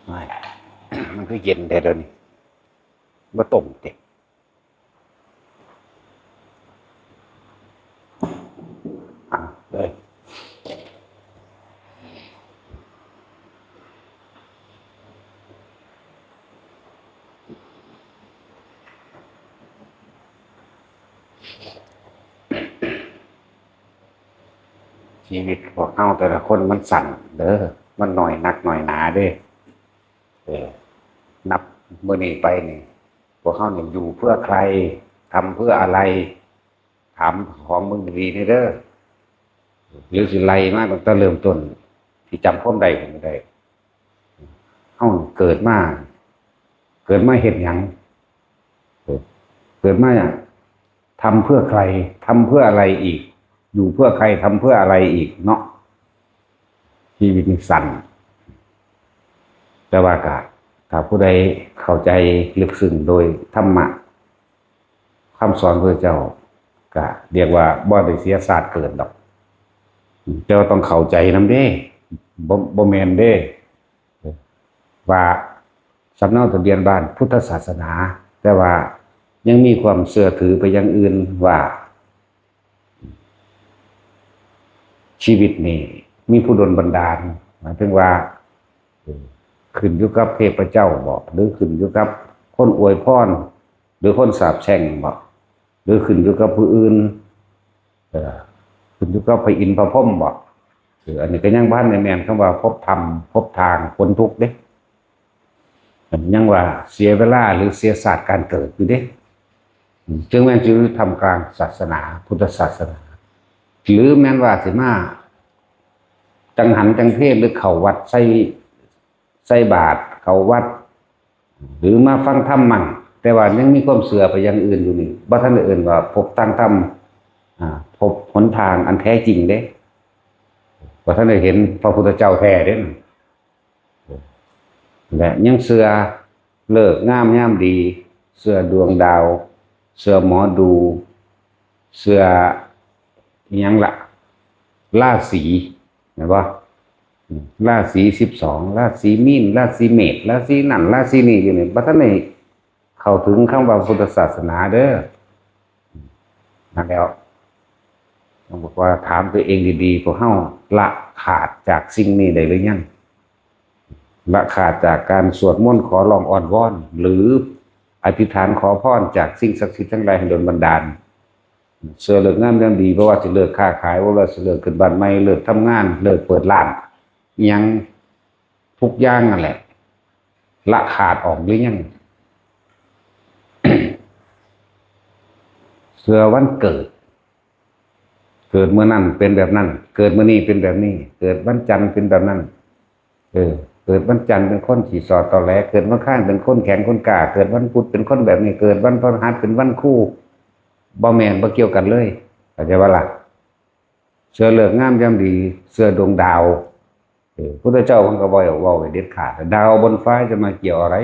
ໂອ້ຍ ມັນຄືເຢັນແທ້ດຽວນີ້ ບໍ່ຕົ້ມຕິ? ເອົາເລີຍ. ຊີວິດພວກເຮົາແຕ່ລະຄົນມັນສັ້ນເດີ ມັນນ້ອຍໜັກນ້ອຍໜາເດ້. ເອີ ນັບມື້ນີ້ໄປນີ້ ພວກເຮົານີ້ຢູ່ເພື່ອໃຄ? ທຳເພື່ອອະໄລ? ຖາມຂອງເບິ່ງດີໆແດ່ເດີ ຫຼືຊິໄລ່ມາຕັ້ງແຕ່ເລີ່ມຕົ້ນ ທີ່ຈຳຄວາມໄດ້ກໍໄດ້. ເຮົາເກີດມາ ເກີດມາເຮັດຫຍັງ? ເອີ ເກີດມາທຳເພື່ອໃຄ? ທຳເພື່ອອະໄລອີກ? ຢູ່ເພື່ອໃຄ? ທຳເພື່ອອະໄລອີກເນາະ? ຊີວິດນີ້ສັ້ນ ແຕ່ວ່າກະ ຖ້າຜູ້ໃດເຂົ້າໃຈເລິກເຊິ່ງໂດຍທຳມະ ຄຳສອນພະເຈົ້າ ກະຮຽກວ່າບໍ່ໄດ້ເສຍຊາດເກີດດອກ. ແຕ່ວ່າຕ້ອງເຂົ້າໃຈນຳເດ້ ບໍ່ ບໍ່ແມ່ນເດ້ ວ່າສຳເນົາທະບຽນບ້ານພຸດທະສາສະໜາ ແຕ່ວ່າຍັງມີຄວາມເຊື່ອຖືໄປຢ່າງອື່ນວ່າ ຊີວິດນີ້ມີຜູ້ດົນບັນດານ ໝາຍເຖິງວ່າ ເອີ ຂຶ້ນຢູ່ກັບເທບພະເຈົ້າບໍ ຫຼືຂຶ້ນຢູ່ກັບຄົນອວຍພອນ ຫຼືຄົນສາບແຊ່ງບໍ ຫຼືຂຶ້ນຢູ່ກັບຜູ້ອື່ນ ເອີ ຂຶ້ນຢູ່ກັບພະອິນພະພົມບໍ? ເອີ ອັນນີ້ກໍຍັງບໍ່ທັນໄດ້ແມ່ນຄຳວ່າພົບທຳ ພົບທາງ ພົ້ນທຸກເດ້. ຍັງວ່າເສຍເວລາ ຫຼືເສຍຊາດການເກີດຢູ່ເດ້. ເຖິງແມ່ນຢູ່ທ່າມກາງສາສະໜາ ພຸດທະສາສະໜາ ຫຼືແມ່ນວ່າຊິມາຈັງຫັນຈັງເພ ຫຼືເຂົ້າວັດໃສ່ ໃສ່ບາດ ເຂົ້າວັດ ຫຼືມາຟັງທຳໝັ່ງ ແຕ່ວ່າຍັງມີຄວາມເຊື່ອໄປຢ່າງອື່ນຢູ່ນີ້ ບໍ່ທັນໄດ້ເອີ້ນວ່າພົບທາງທຳ ອາ ພົບຫົນທາງອັນແທ້ຈິງເດ້ ບໍ່ທັນໄດ້ເຫັນພະພຸດທະເຈົ້າແທ້ເດ້. ແລະ ຍັງເຊື່ອເລີກງາມຍາມດີ ເຊື່ອດວງດາວ ເຊື່ອໝໍດູ ເຊື່ອອີ່ຫຍັງລະ ລາສີ ແມ່ນບໍ່? ລາສີສິບສອງ ລາສີມີນ ລາສີເມດ ລາສີນັ້ນລາສີນີ້ຢູ່ນີ້ ບໍ່ທັນໄດ້ເຂົ້າເຖິງຄຳວ່າພຸດທະສາສະໜາເດີ. ນັ້ນແລ້ວ ຕ້ອງບອກວ່າຖາມຕົວເອງດີໆ ພວກເຮົາລະຂາດຈາກສິ່ງນີ້ໄດ້ຫຼືຍັງ? ລະຂາດຈາກການສວດມົນຂໍຮ້ອງອ້ອນວອນ ຫຼື ອະທິດຖານຂໍພອນຈາກສິ່ງສັກສິດທັງຫຼາຍໃຫ້ດົນບັນດານ ເຊື່ອເລີກງາມຍາມດີ ບໍ່ວ່າຊິເລີກຄ້າຂາຍ ບໍ່ວ່າຊິເລີກຂຶ້ນບ້ານໃໝ່ ເລີກທຳງານ ເລີກເປີດຮ້ານ ອີ່ຫຍັງທຸກຢ່າງນັ້ນແຫຼະ ລະຂາດອອກຫຼືຍັງ? ເຊື່ອວັນເກີດ ເກີດມື້ນັ້ນເປັນແບບນັ້ນ ເກີດມື້ນີ້ເປັນແບບນີ້ ເກີດວັນຈັນເປັນແບບນັ້ນ ເອີ ເກີດວັນຈັນເປັນຄົນຂີ້ສໍ້ຕໍແຫຼ ເກີດວັນອັງຄານເປັນຄົນແຂງຄົນກ້າ ເກີດວັນພຸດເປັນຄົນແບບນີ້ ເກີດວັນພະຫັດເປັນວັນຄູ ບໍ່ແມ່ນ ບໍ່ກ່ຽວກັນເລີຍ ເຂົ້າໃຈບໍ່ລະ? ເຊື່ອເລີກງາມຍາມດີ ເຊື່ອດວງດາວ ເອີ ພຸດທະເຈົ້າເພິ່ນກໍເວົ້າ ເວົ້າໄວ້ເດັດຂາດ ດາວບົນຟ້າຈະມາກ່ຽວອະໄລ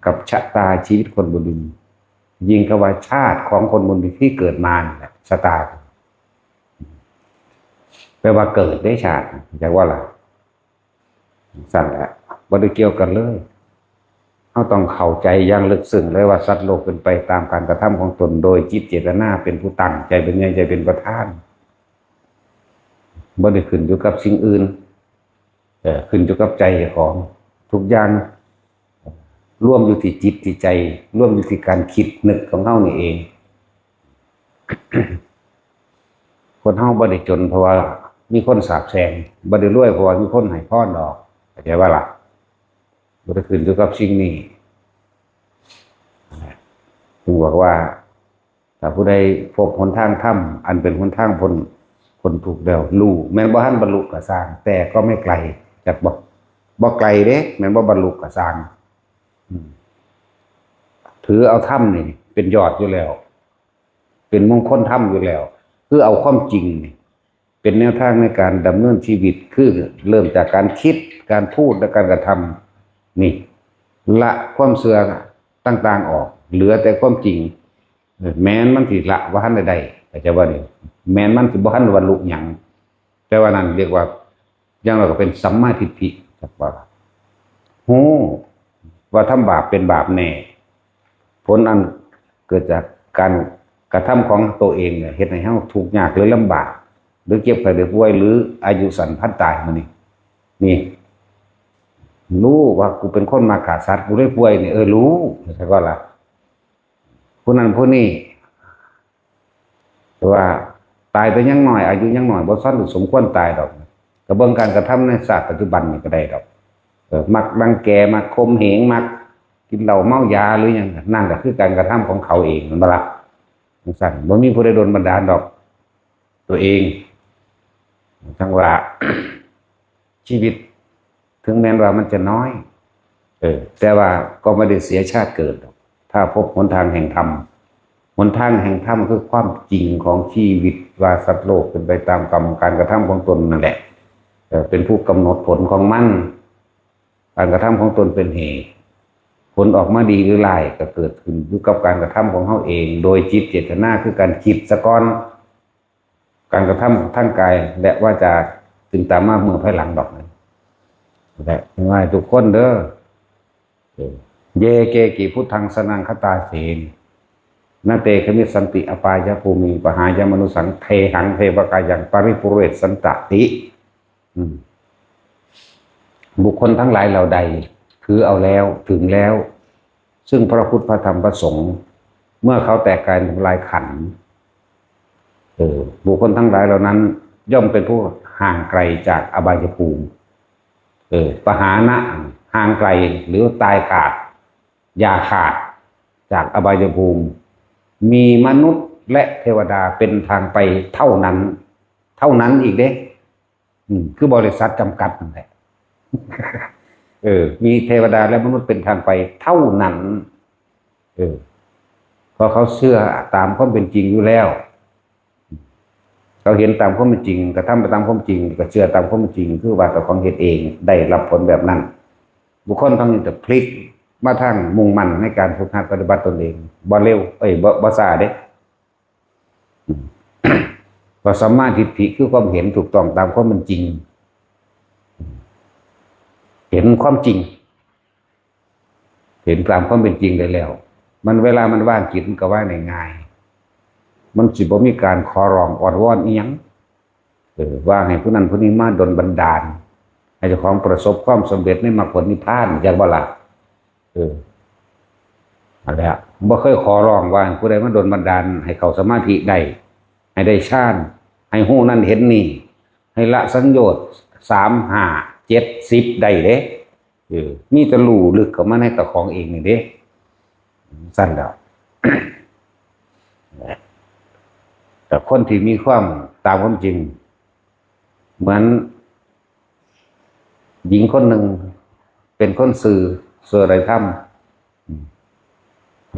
ກັບຊະຕາຊີວິດຄົນຜູ້ໜຶ່ງ ຍິ່ງກະວ່າຊາດຂອງຄົນຜູ້ໜຶ່ງທີ່ເກີດມານີ້ແຫຼະ ຊະຕາ ແປວ່າເກີດເດ້ຊາດ ຈັກວ່າລະ ຊັ້ນແຫຼະ ບໍ່ໄດ້ກ່ຽວກັນເລີຍ. ເຮົາຕ້ອງເຂົ້າໃຈຢ່າງເລິກເຊິ່ງເລີຍວ່າ ສັດໂລກເປັນໄປຕາມການກະທຳຂອງຕົນ ໂດຍຈິດເຈດຕະນາເປັນຜູ້ຕັ້ງ ໃຈເປັນໃຫຍ່ ໃຈເປັນປະທານ ບໍ່ໄດ້ຂຶ້ນຢູ່ກັບສິ່ງອື່ນ ເອີ ຂຶ້ນຢູ່ກັບໃຈເຈົ້າຂອງ. ທຸກຢ່າງລວມຢູ່ທີ່ຈິດທີ່ໃຈ ລວມຢູ່ທີ່ການຄິດນຶກຂອງເຮົານີ້ເອງ. ຄົນເຮົາບໍ່ໄດ້ຈົນເພາະວ່າມີຄົນສາບແຊ່ງ ບໍ່ໄດ້ລວຍເພາະວ່າມີຄົນໃຫ້ພອນດອກ ເຂົ້າໃຈບໍ່ລະ? ບໍ່ໄດ້ຂຶ້ນຢູ່ກັບສິ່ງນີ້ ຈຶ່ງບອກວ່າ ຖ້າຜູ້ໃດພົບຫົນທາງທຳ ອັນເປັນຫົນທາງພົ້ນ ພົ້ນທຸກແລ້ວ ຮູ້ ແມ່ນບໍ່ທັນບັນລຸກໍຊ່າງ ແຕ່ກໍໄມ່ໄກ ຈັກບໍ່? ບໍ່ໄກເດ້ ແມ່ນບໍ່ບັນລຸກໍຊ່າງ ອືມ ຖືເອົາທຳນີ້ເປັນຍອດຢູ່ແລ້ວ ເປັນມຸງຄົນທຳຢູ່ແລ້ວ ຄືເອົາຄວາມຈິງນີ້ ເປັນແນວທາງໃນການດຳເນີນຊີວິດ ຄືເລີ່ມຈາກການຄິດ ການພູດ ແລະ ການກະທຳນີ້ ລະຄວາມເຊື່ອຕ່າງໆອອກ ເຫຼືອແຕ່ຄວາມຈິງ. ເອີ ແມ່ນມັນຊິລະບໍ່ທັນໄດ້ໄດ້ ເຂົ້າໃຈບໍ່ນີ້? ແມ່ນມັນຊິບໍ່ທັນບັນລຸຫຍັງ ແຕ່ວ່ານັ້ນຮຽກວ່າ ຢ່າງໜ້ອຍກໍເປັນສຳມາທິດຖິ ຈັກວ່າ ຮູ້ວ່າທຳບາບເປັນບາບແນ່ ຜົນອັນເກີດຈາກການກະທຳຂອງໂຕເອງເນຍ ເຮັດໃຫ້ເຮົາທຸກຍາກ ຫຼື ລຳບາກ ຫຼື ເຈັບໄຂ້ໄດ້ປ່ວຍ ຫຼື ອາຍຸສັ້ນພັນຕາຍ ມື້ນີ້ ນີ້ ຮູ້ວ່າກູເປັນຄົນມັກຂ້າສັດ ກູເລີຍປ່ວຍນີ້ ເອີ ຮູ້ ແຕ່ກ່ອນລະ ຜູ້ນັ້ນຜູ້ນີ້ ແຕ່ວ່າຕາຍແຕ່ຍັງນ້ອຍ ອາຍຸຍັງນ້ອຍ ບໍ່ທັນສົມຄວນຕາຍດອກ ກະເບິ່ງການກະທຳໃນຊາດປັດຈຸບັນນີ້ກະໄດ້ດອກ ເອີ ມັກລັງແກ ມັກຂົ່ມເຫງ ມັກກິນເຫຼົ້າເມົາຢາ ຫຼືຫຍັງ ນັ້ນກະຄືການກະທຳຂອງເຂົາເອງ ແມ່ນບໍ່ລະ? ຈັ່ງຊັ້ນ ບໍ່ມີຜູ້ໃດດົນບັນດານດອກ ໂຕເອງ ຈັ່ງວ່າ ຊີວິດ ເຖິງແມ່ນວ່າມັນຈະນ້ອຍ ເອີ ແຕ່ວ່າກໍບໍ່ໄດ້ເສຍຊາດເກີດດອກ ຖ້າພົບຫົນທາງແຫ່ງທຳ. ຫົນທາງແຫ່ງທຳຄືຄວາມຈິງຂອງຊີວິດ ວ່າສັດໂລກເປັນໄປຕາມກຳ ການກະທຳຂອງຕົນນັ້ນແຫຼະ ເອີ ເປັນຜູ້ກຳນົດຜົນຂອງມັນ ການກະທຳຂອງຕົນເປັນເຫດ ຜົນອອກມາດີຫຼືຮ້າຍ ກໍເກີດຂຶ້ນຢູ່ກັບການກະທຳຂອງເຮົາເອງ ໂດຍຈິດເຈດຕະນາ ຄືການຄິດສາກ່ອນ. ການກະທຳທາງກາຍ ແລະ ວາຈາ ຈຶ່ງຕາມມາເມື່ອພາຍຫຼັງດອກ ແລະ ໃຫ້ທຸກຄົນເດີ ເອີ ເຢ ເກ ກິ ພຸດທັງ ສະນັງ ຄະຕາເສ ນະ ເຕ ຄະມິດສັນຕິ ອະປາຍະພູມິ ປະຫາຍະມະນຸສສັງ ເທຫັງ ເທວະກາຍັງ ປະລິປຸເຣດສັນຕະຕິ ອືມ ບຸກຄົນທັງຫຼາຍເຫຼົ່າໃດ ຖືເອົາແລ້ວ ເຖິງແລ້ວ ຊຶ່ງພະພຸດ ພະທຳ ພະສົງ ເມື່ອເຂົາແຕກກາຍທຳລາຍຂັນ ເອີ ບຸກຄົນທັງຫຼາຍເຫຼົ່ານັ້ນ ຍ່ອມເປັນຜູ້ຫ່າງໄກຈາກອະບາຍະພູມ ເອີ ປະຫານະ ຫ່າງໄກ ຫຼື ຕາຍຂາດ ຢ່າຂາດຈາກອະບາຍະພູມ ມີມະນຸດ ແລະ ເທວະດາເປັນທາງໄປເທົ່ານັ້ນ ເທົ່ານັ້ນອີກເດ້ ອືມ ຄືບໍລິສັດຈຳກັດນັ້ນແຫຼະ ເອີ ມີເທວະດາ ແລະ ມະນຸດເປັນທາງໄປເທົ່ານັ້ນ ເອີ ເພາະເຂົາເຊື່ອຕາມຄວາມເປັນຈິງຢູ່ແລ້ວ ເຂົາເຫັນຕາມຄວາມເປັນຈິງ ກະທຳໄປຕາມຄວາມຈິງ ກະເຊື່ອຕາມຄວາມເປັນຈິງ ຄືວ່າເຈົ້າຂອງເຮັດເອງ ໄດ້ຮັບຜົນແບບນັ້ນ. ບຸກຄົນທັງນີ້ຈະພລິກມາທາງມຸ່ງໝັ້ນໃນການຝຶກຫັດປະຕິບັດຕົນເອງ ບໍ່ເລັວ ເອີຍ ບໍ່ ບໍ່ຊ້າເດ້. ອືມ ວ່າສຳມາທິດຖິຄືຄວາມເຫັນຖືກຕ້ອງຕາມຄວາມເປັນຈິງ ເຫັນຄວາມຈິງ ເຫັນຕາມຄວາມເປັນຈິງໄດ້ແລ້ວ ມັນ ເວລາມັນວາງຈິດ ມັນກໍວາງໄດ້ງ່າຍ ມັນຊິບໍ່ມີການຂໍຮ້ອງອ້ອນວອນອີ່ຫຍັງ ເອີ ວ່າໃຫ້ຜູ້ນັ້ນຜູ້ນີ້ມາດົນບັນດານ ໃຫ້ເຈົ້າຂອງປະສົບຄວາມສຳເລັດໃນມັກຜົນນິບພານ ຈັກບໍ່ລະ? ເອີ ຫັ້ນແຫຼະ ບໍ່ເຄີຍຂໍຮ້ອງວ່າໃຫ້ຜູ້ໃດມາດົນບັນດານໃຫ້ເຂົ້າສະມາທິໄດ້ ໃຫ້ໄດ້ຊານ ໃຫ້ຮູ້ນັ້ນເຫັນນີ້ ໃຫ້ລະສັງໂຍດ ສາມ ຫ້າ ເຈັດ ສິບ ໄດ້ເດ້ ເອີ ມີແຕ່ຮູ້ລຶກເຂົ້າມາໃນເຈົ້າຂອງເອງນີ້ເດ້ ຊັ້ນແລ້ວ ແຕ່ຄົນທີ່ມີຄວາມຕາມຄວາມຈິງ ເໝືອນຍິງຄົນໜຶ່ງເປັນຄົນຊື່ ຊົ່ວໄດ້ທຳ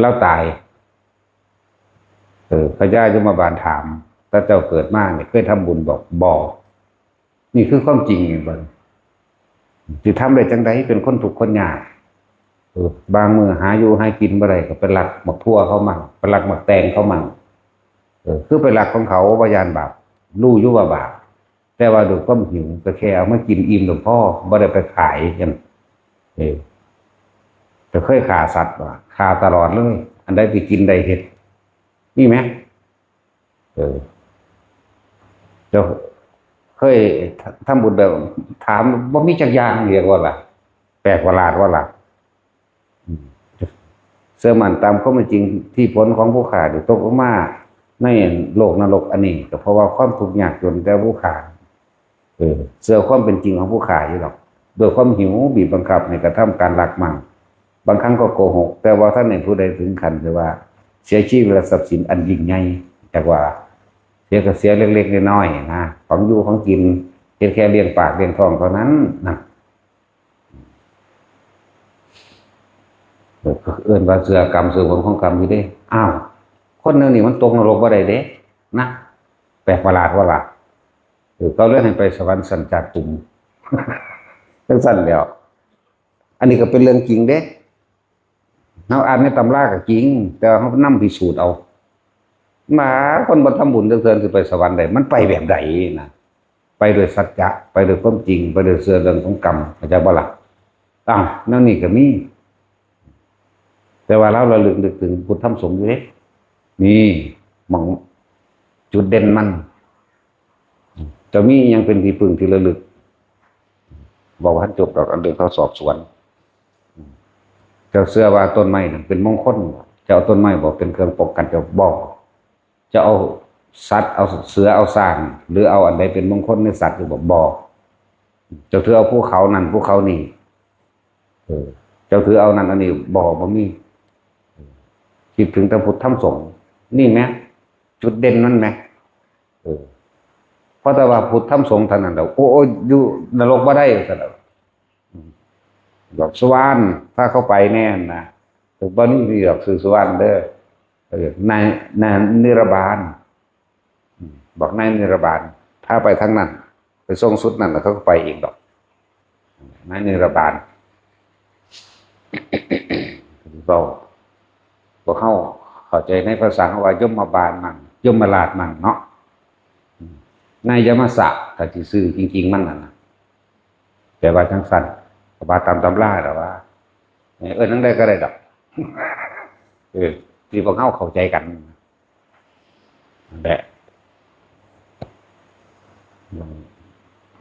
ລາວຕາຍ ເອີ ພະຍາຍົມມະບານຖາມ ຕາເຈົ້າເກີດມານີ້ເຄີຍທຳບຸນບໍ່? ບໍ່. ນີ້ຄືຄວາມຈິງນີ້ ເບິ່ງ ຊິທຳໄດ້ຈັ່ງໃດ ເປັນຄົນທຸກຄົນຍາກ. ເອີ ບາງມື້ຫາຢູ່ຫາກິນບໍ່ໄດ້ ກໍໄປລັກໝາກຖົ່ວເຂົາໝັ້ງ ໄປລັກໝາກແຕງເຂົາໝັ້ງ. ເອີ ຄືໄປລັກຂອງເຂົາ ບໍ່ຢ້ານບາບ ຮູ້ຢູ່ວ່າບາບ ແຕ່ວ່າດ້ວຍຄວາມຫິວ ກໍແຄ່ເອົາມາກິນອີ່ມກໍພໍ ບໍ່ໄດ້ໄປຂາຍຫຍັງ. ເອີ ກໍເຄີຍຂ້າສັດວ່າ ຂ້າຕະຫຼອດເລີຍ ອັນໃດທີ່ກິນໄດ້ເຮັດ ມີແມ? ເອີ ເຈົ້າເຄີຍທຳບຸນແບບ ຖາມບໍ່ມີຈັກຢ່າງ ຮຽກວ່າລະ ແປກປະຫຼາດວ່າລະ? ອືມ ເຊື່ອໝັ້ນຕາມຄວາມເປັນຈິງ ທີ່ຜົນຂອງຜູ້ຂ້າໄດ້ຕົກລົງມາໃນໂລກນະລົກອັນນີ້ ກໍເພາະວ່າຄວາມທຸກຍາກຈົນແຕ່ຜູ້ຂ້າ ເອີ ເຊື່ອຄວາມເປັນຈິງຂອງຜູ້ຂ້າຢູ່ດອກ ດ້ວຍຄວາມຫິວບີບບັງຄັບໃຫ້ກະທຳການລັກມັ້ງ ບາງຄັ້ງກໍໂກຫົກ ແຕ່ບໍ່ທັນໃຫ້ຜູ້ໃດເຖິງຂັ້ນທີ່ວ່າເສຍຊີວິດ ແລະ ຊັບສິນອັນຍິ່ງໃຫຍ່ ຈັກວ່າເສຍກໍເສຍເລັກໆນ້ອຍໆນະ ຂອງຢູ່ຂອງກິນ ເຮັດແຄ່ລ້ຽງປາກລ້ຽງທ້ອງເທົ່ານັ້ນນະ. ເອີ ເອີ້ນວ່າເຊື່ອກຳ ເຊື່ອຜົນຂອງກຳຢູ່ເດ້. ອ້າວ ຄົນແນວນີ້ມັນຕົກນະລົກບໍ່ໄດ້ເດ້ນະ ແປກປະຫຼາດວ່າລະ? ເອີ ເຂົາເລີຍໃຫ້ໄປສະຫວັນຊັ້ນຈາຕຸມ ຈັ່ງຊັ້ນແຫຼ້ວ. ອັນນີ້ກໍເປັນເລື່ອງຈິງເດ້ ເຮົາອ່ານໃນຕຳລາກໍຈິງ ແຕ່ວ່າເຮົານຳພິສູດເອົາ ມາຄົນບໍ່ທຳບຸນຈັກເທື່ອຊິໄປສະຫວັນໄດ້ ມັນໄປແບບໃດນະ? ໄປດ້ວຍສັດຈະ ໄປດ້ວຍຄວາມຈິງ ໄປດ້ວຍເຊື່ອເລື່ອງຂອງກຳ ເຂົ້າໃຈບໍ່ລະ? ອ້າວ ແນວນີ້ກໍມີ ແຕ່ວ່າລາວລະລຶກນຶກເຖິງພຸດທຳສົງຢູ່ເດ້ ນີ້ໝ່ອງຈຸດເດັ່ນມັນ. ເຈົ້າມີອີ່ຫຍັງເປັນທີ່ປຶ້ງທີ່ລະລຶກ? ເວົ້າບໍ່ທັນຈົບດອກ ອັນເລື່ອງເຂົາສອບສວນ. ເຈົ້າເຊື່ອວ່າຕົ້ນໄມ້ນັ້ນເປັນມົງຄົນບໍ່? ເຈົ້າເອົາຕົ້ນໄມ້ບໍ່ເປັນເຄື່ອງປ້ອງກັນເຈົ້າບໍ່? ເຈົ້າເອົາສັດ ເອົາເສືອ ເອົາຊ້າງ ຫຼືເອົາອັນໃດເປັນມົງຄົນໃນສັດຢູ່ບໍ່? ບໍ່. ເຈົ້າຖືເອົາພູເຂົານັ້ນ ພູເຂົານີ້ ເອີ ເຈົ້າຖືເອົານັ້ນອັນນີ້ບໍ່? ບໍ່ມີ. ຄິດເຖິງແຕ່ພຸດທຳສົງ ນີ້ແມະ ຈຸດເດັ່ນມັນແມະ. ເອີ ເພາະແຕ່ວ່າພຸດທຳສົງເທົ່ານັ້ນແຫຼະ ໂອ້ຍ ຢູ່ນະລົກບໍ່ໄດ້ ວ່າຊັ້ນແຫຼະ. ອືມ ດອກສຸວານ ພາເຂົາໄປແດ່ນະ ບໍ່ມີດອກຊື່ສຸວານເດີ. ເອີ ນາຍ ນາຍນິລະບານ ອືມ ບອກນາຍນິລະບານ ພາໄປທາງນັ້ນ ໄປສົ່ງສຸດນັ້ນ ແລ້ວເຂົາກໍໄປເອງດອກ ນາຍນິລະບານ. ເວົ້າ ພວກເຮົາເຂົ້າໃຈໃນພາສາເຮົາວ່າຍົມມະບານມັງ ຍົມມະລາດມັງເນາະ ອືມ ນາຍຍະມະສະ ຖ້າຊິຊື່ຈິງໆມັນນັ້ນນະ ແປວ່າຈັ່ງຊັ້ນ ກໍວ່າຕາມຕຳລາແຫຼະວ່າ ເອີ້ນຈັ່ງໃດກໍໄດ້ດອກ ເອີ ທີ່ພວກເຮົາເຂົ້າໃຈກັນ ນັ້ນແຫຼະ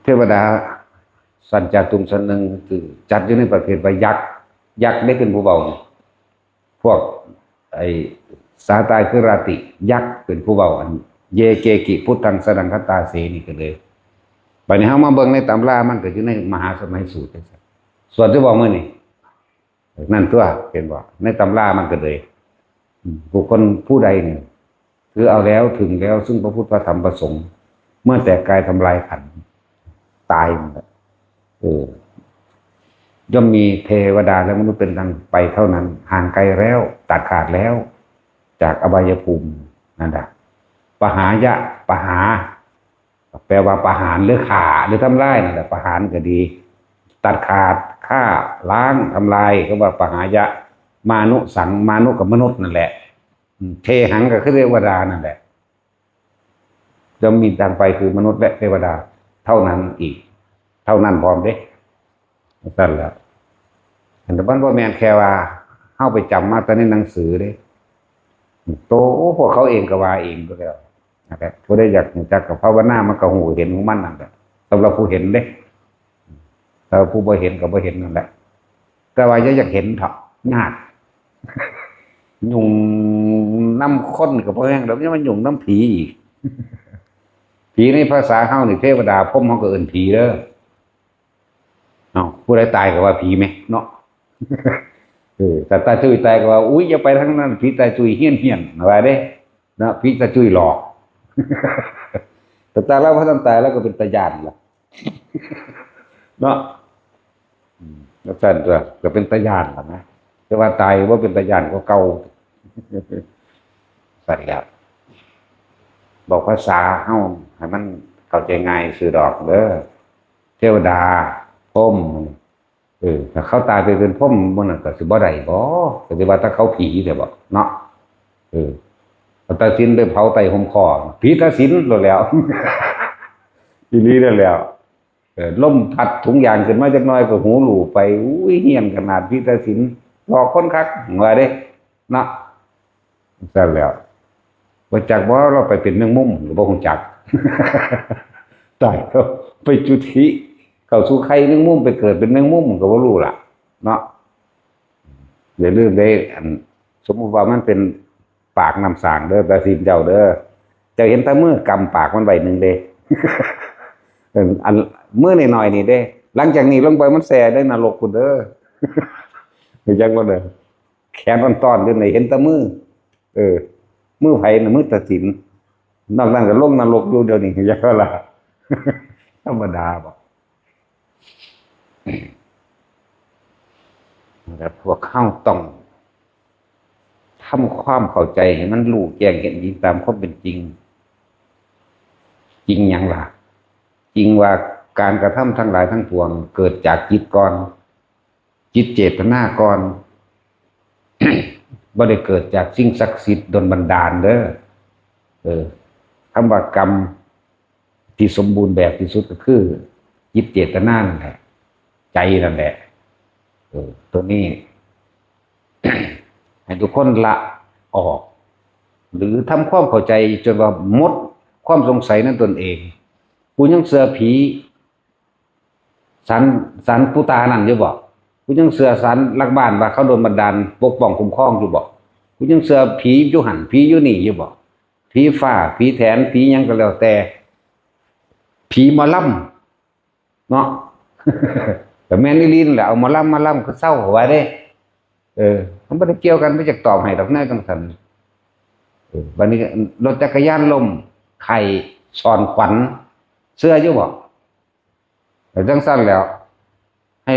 ເທວະດາຊັ້ນຈາຕຸມຊັ້ນໜຶ່ງ ຄືຈັດຢູ່ໃນປະເພດວ່າຍັກ ຍັກໄດ້ເປັນຜູ້ເວົ້າ ພວກໄອ້ສາຕາຄືລາຕິ ຍັກເປັນຜູ້ເວົ້າ ອັນ ເຢເກກິ ພຸດທັງສະດັງຄະຕາເສ ນີ້ກໍເລີຍ ບັດນີ້ເຮົາມາເບິ່ງໃນຕຳລາ ມັນກໍຢູ່ໃນມະຫາສະໄໝສູດ ສ່ວນທີ່ເວົ້າມື້ນີ້ ນັ້ນຕົວະ ເຫັນບໍ່? ໃນຕຳລາມັນກໍເລີຍ ອືມ ບຸກຄົນຜູ້ໃດນີ້ ຖືເອົາແລ້ວ ເຖິງແລ້ວ ຊຶ່ງພະພຸດ ພະທຳ ພະສົງ ເມື່ອແຕກກາຍທຳລາຍຂັນ ຕາຍນັ້ນແຫຼະ ເອີ ຍ່ອມມີເທວະດາ ແລະ ມະນຸດເປັນທາງໄປເທົ່ານັ້ນ ຫ່າງໄກແລ້ວ ຕັດຂາດແລ້ວ ຈາກອະບາຍະພູມ ນັ້ນດາ ປະຫາຍະ ປະຫາ ແປວ່າປະຫານ ຫຼື ຂ້າ ຫຼື ທຳລາຍນັ້ນແຫຼະ ປະຫານກໍດີ ຕັດຂາດ ຂ້າ ລ້າງ ທຳລາຍ ກໍວ່າປະຫາຍະ ມານຸສັງ ມານຸກໍມະນຸດນັ້ນແຫຼະ ເທຫັງກໍຄືເທວະດານັ້ນແຫຼະ ຈະມີທາງໄປຄືມະນຸດ ແລະ ເທວະດາເທົ່ານັ້ນອີກ ເທົ່ານັ້ນພ້ອມເດ້ ຊັ້ນແຫຼະ ອັນນັ້ນມັນບໍ່ແມ່ນແຄ່ວ່າເຮົາໄປຈຳມາແຕ່ໃນໜັງສືເດ້ ໂຕພວກເຂົາເອງກໍວ່າເອງໄປແລ້ວ ນັ້ນແຫຼະ ຜູ້ໃດຢາກຮູ້ຈັກກໍພາວະນາ ມັນກໍຮູ້ເຫັນຂອງມັນນັ້ນແຫຼະ ສຳລັບຜູ້ເຫັນເດ້ ແຕ່ວ່າຜູ້ບໍ່ເຫັນກໍບໍ່ເຫັນນັ້ນແຫຼະ ແຕ່ວ່າຢ່າຢາກເຫັນເຖາະ ຍາກ ຫຍຸ້ງນຳຄົນກໍບໍ່ແມ່ນດອກ ຍັງມາຫຍຸ້ງນຳຜີອີກ ຜີໃນພາສາເຮົານີ້ ເທວະດາ ພົມ ເຮົາກໍເອີ້ນຜີເດີ ເອົ້າ ຜູ້ໃດຕາຍກໍວ່າຜີແມະເນາະ ເອີ ຖ້າຕາຈຸ້ຍຕາຍກໍວ່າ ອຸ້ຍ ຢ່າໄປທາງນັ້ນ ຜີຕາຈຸ້ຍ ຮຽນໆ ວ່າເດ້ ເນາະ ຜີຕາຈຸ້ຍຫຼອກ ແຕ່ຕາລາວບໍ່ທັນຕາຍ ລາວກໍເປັນຕາຢ້ານລະ ເນາະ ອືມ ຈັ່ງຊັ້ນຕົວະ ກໍເປັນຕາຢ້ານລະນະ ແຕ່ວ່າຕາຍບໍ່ເປັນຕາຢ້ານກວ່າເກົ່າ ຊັ້ນແຫຼະ ບອກພາສາເຮົາໃຫ້ມັນເຂົ້າໃຈງ່າຍຊື່ດອກເດີ ເທວະດາ ພົມ ເອີ ຖ້າເຂົາຕາຍໄປເປັນພົມ ໝູ່ນັ້ນກໍຊິບໍ່ໄດ້ບໍ? ກໍຊິວ່າແຕ່ເຂົາຜີແທ້ບໍເນາະ? ເອີ ເຂົາຕັດສິນໄປເຜົາໃຕ້ຮົ່ມຄໍ ຜີຕັດສິນໂລດແລ້ວ ອີ່ຫຼີນັ້ນແຫຼ້ວ. ເອີ ລົມພັດຖົງຢາງຂຶ້ນມາຈັກໜ້ອຍກໍຫູຫຼູ່ໄປ. ອຸ້ຍ ຮຽນຂະໜາດ ຜີຕັດສິນ ຫຼອກຄົນຄັກ ວ່າເດ້ເນາະ. ຊັ້ນແລ້ວ ບໍ່ຈັກບໍ່ ລາວໄປເປັນແມງມຸມກໍບໍ່ຮູ້ຈັກ. ຕາຍແລ້ວ ໄປຈຸຕິເຂົ້າສູ່ໄຂ່ແມງມຸມ ໄປເກີດເປັນແມງມຸມກໍບໍ່ຮູ້ລະເນາະ. ຢ່າລືມເດ້ ອັນ ສົມມຸດວ່າມັນເປັນປາກນ້ຳສ້າງເດີ ຕັດສິນເຈົ້າເດີ. ເຈົ້າເຫັນແຕ່ມືກຳປາກມັນໄວ້ໜຶ່ງເດ້. ເອີ ອັນມືນ້ອຍໆນີ້ເດ້ ຫຼັງຈາກນີ້ລົງໄປມັນແຊ່ໃນນະລົກພຸ້ນເດີ. ຮູ້ຈັກບໍ່ເດີ? ແຂນອ່ອນໆຢູ່ນີ້ເຫັນແຕ່ມື. ເອີ ມືໃຜນະ? ມືຕາສິນ. ນອກນັ້ນກໍລົງນະລົກຢູ່ດຽວນີ້ ຈັກວ່າລະ ທຳມະດາບໍ? ແລະ ພວກເຮົາຕ້ອງທຳຄວາມເຂົ້າໃຈໃຫ້ມັນຮູ້ແຈ້ງເຫັນຈິງຕາມຄວາມເປັນຈິງ. ຈິງຫຍັງລະ? ຈິງວ່າການກະທຳທັງຫຼາຍທັງປວງເກີດຈາກຈິດກ່ອນ. ຈິດເຈດຕະນາກ່ອນ ບໍ່ໄດ້ເກີດຈາກສິ່ງສັກສິດດົນບັນດານເດີ. ເອີ ຄຳວ່າກຳທີ່ສົມບູນແບບທີ່ສຸດກໍຄືຈິດເຈດຕະນານັ້ນແຫຼະ ໃຈນັ້ນແຫຼະ. ເອີ ໂຕນີ້ ໃຫ້ທຸກຄົນລະອອກ ຫຼື ທຳຄວາມເຂົ້າໃຈຈົນວ່າໝົດຄວາມສົງໄສໃນຕົນເອງ. ກູຍັງເຊື່ອຜີ ສານ ສານປູຕານັ້ນຢູ່ບໍ່? ກູຍັງເຊື່ອສານຫຼັກບ້ານວ່າເຂົາດົນບັນດານປົກປ້ອງຄຸ້ມຄອງຢູ່ບໍ່? ກູຍັງເຊື່ອຜີຢູ່ຫັ້ນ ຜີຢູ່ນີ້ຢູ່ບໍ່? ຜີຟ້າ ຜີແຖນ ຜີຫຍັງກໍແລ້ວແຕ່ ຜີໝໍລຳເນາະ. ກໍແມ່ນອີ່ຫຼີນັ້ນແຫຼະ ເອົາໝໍລຳມາລຳຄືເຊົາ ເຂົາວ່າເດ້. ເອີ ມັນບໍ່ໄດ້ກ່ຽວກັນ ບໍ່ຢາກຕອບໃຫ້ດອກແນວຈັ່ງຊັ້ນ. ເອີ ບັດນີ້ລົດຈັກກະຍານລົ້ມ ໄຂ້ ຊ້ອນຂວັນ ເຊື່ອຢູ່ບໍ່? ແລ້ວຈັ່ງຊັ້ນແລ້ວ ໃຫ້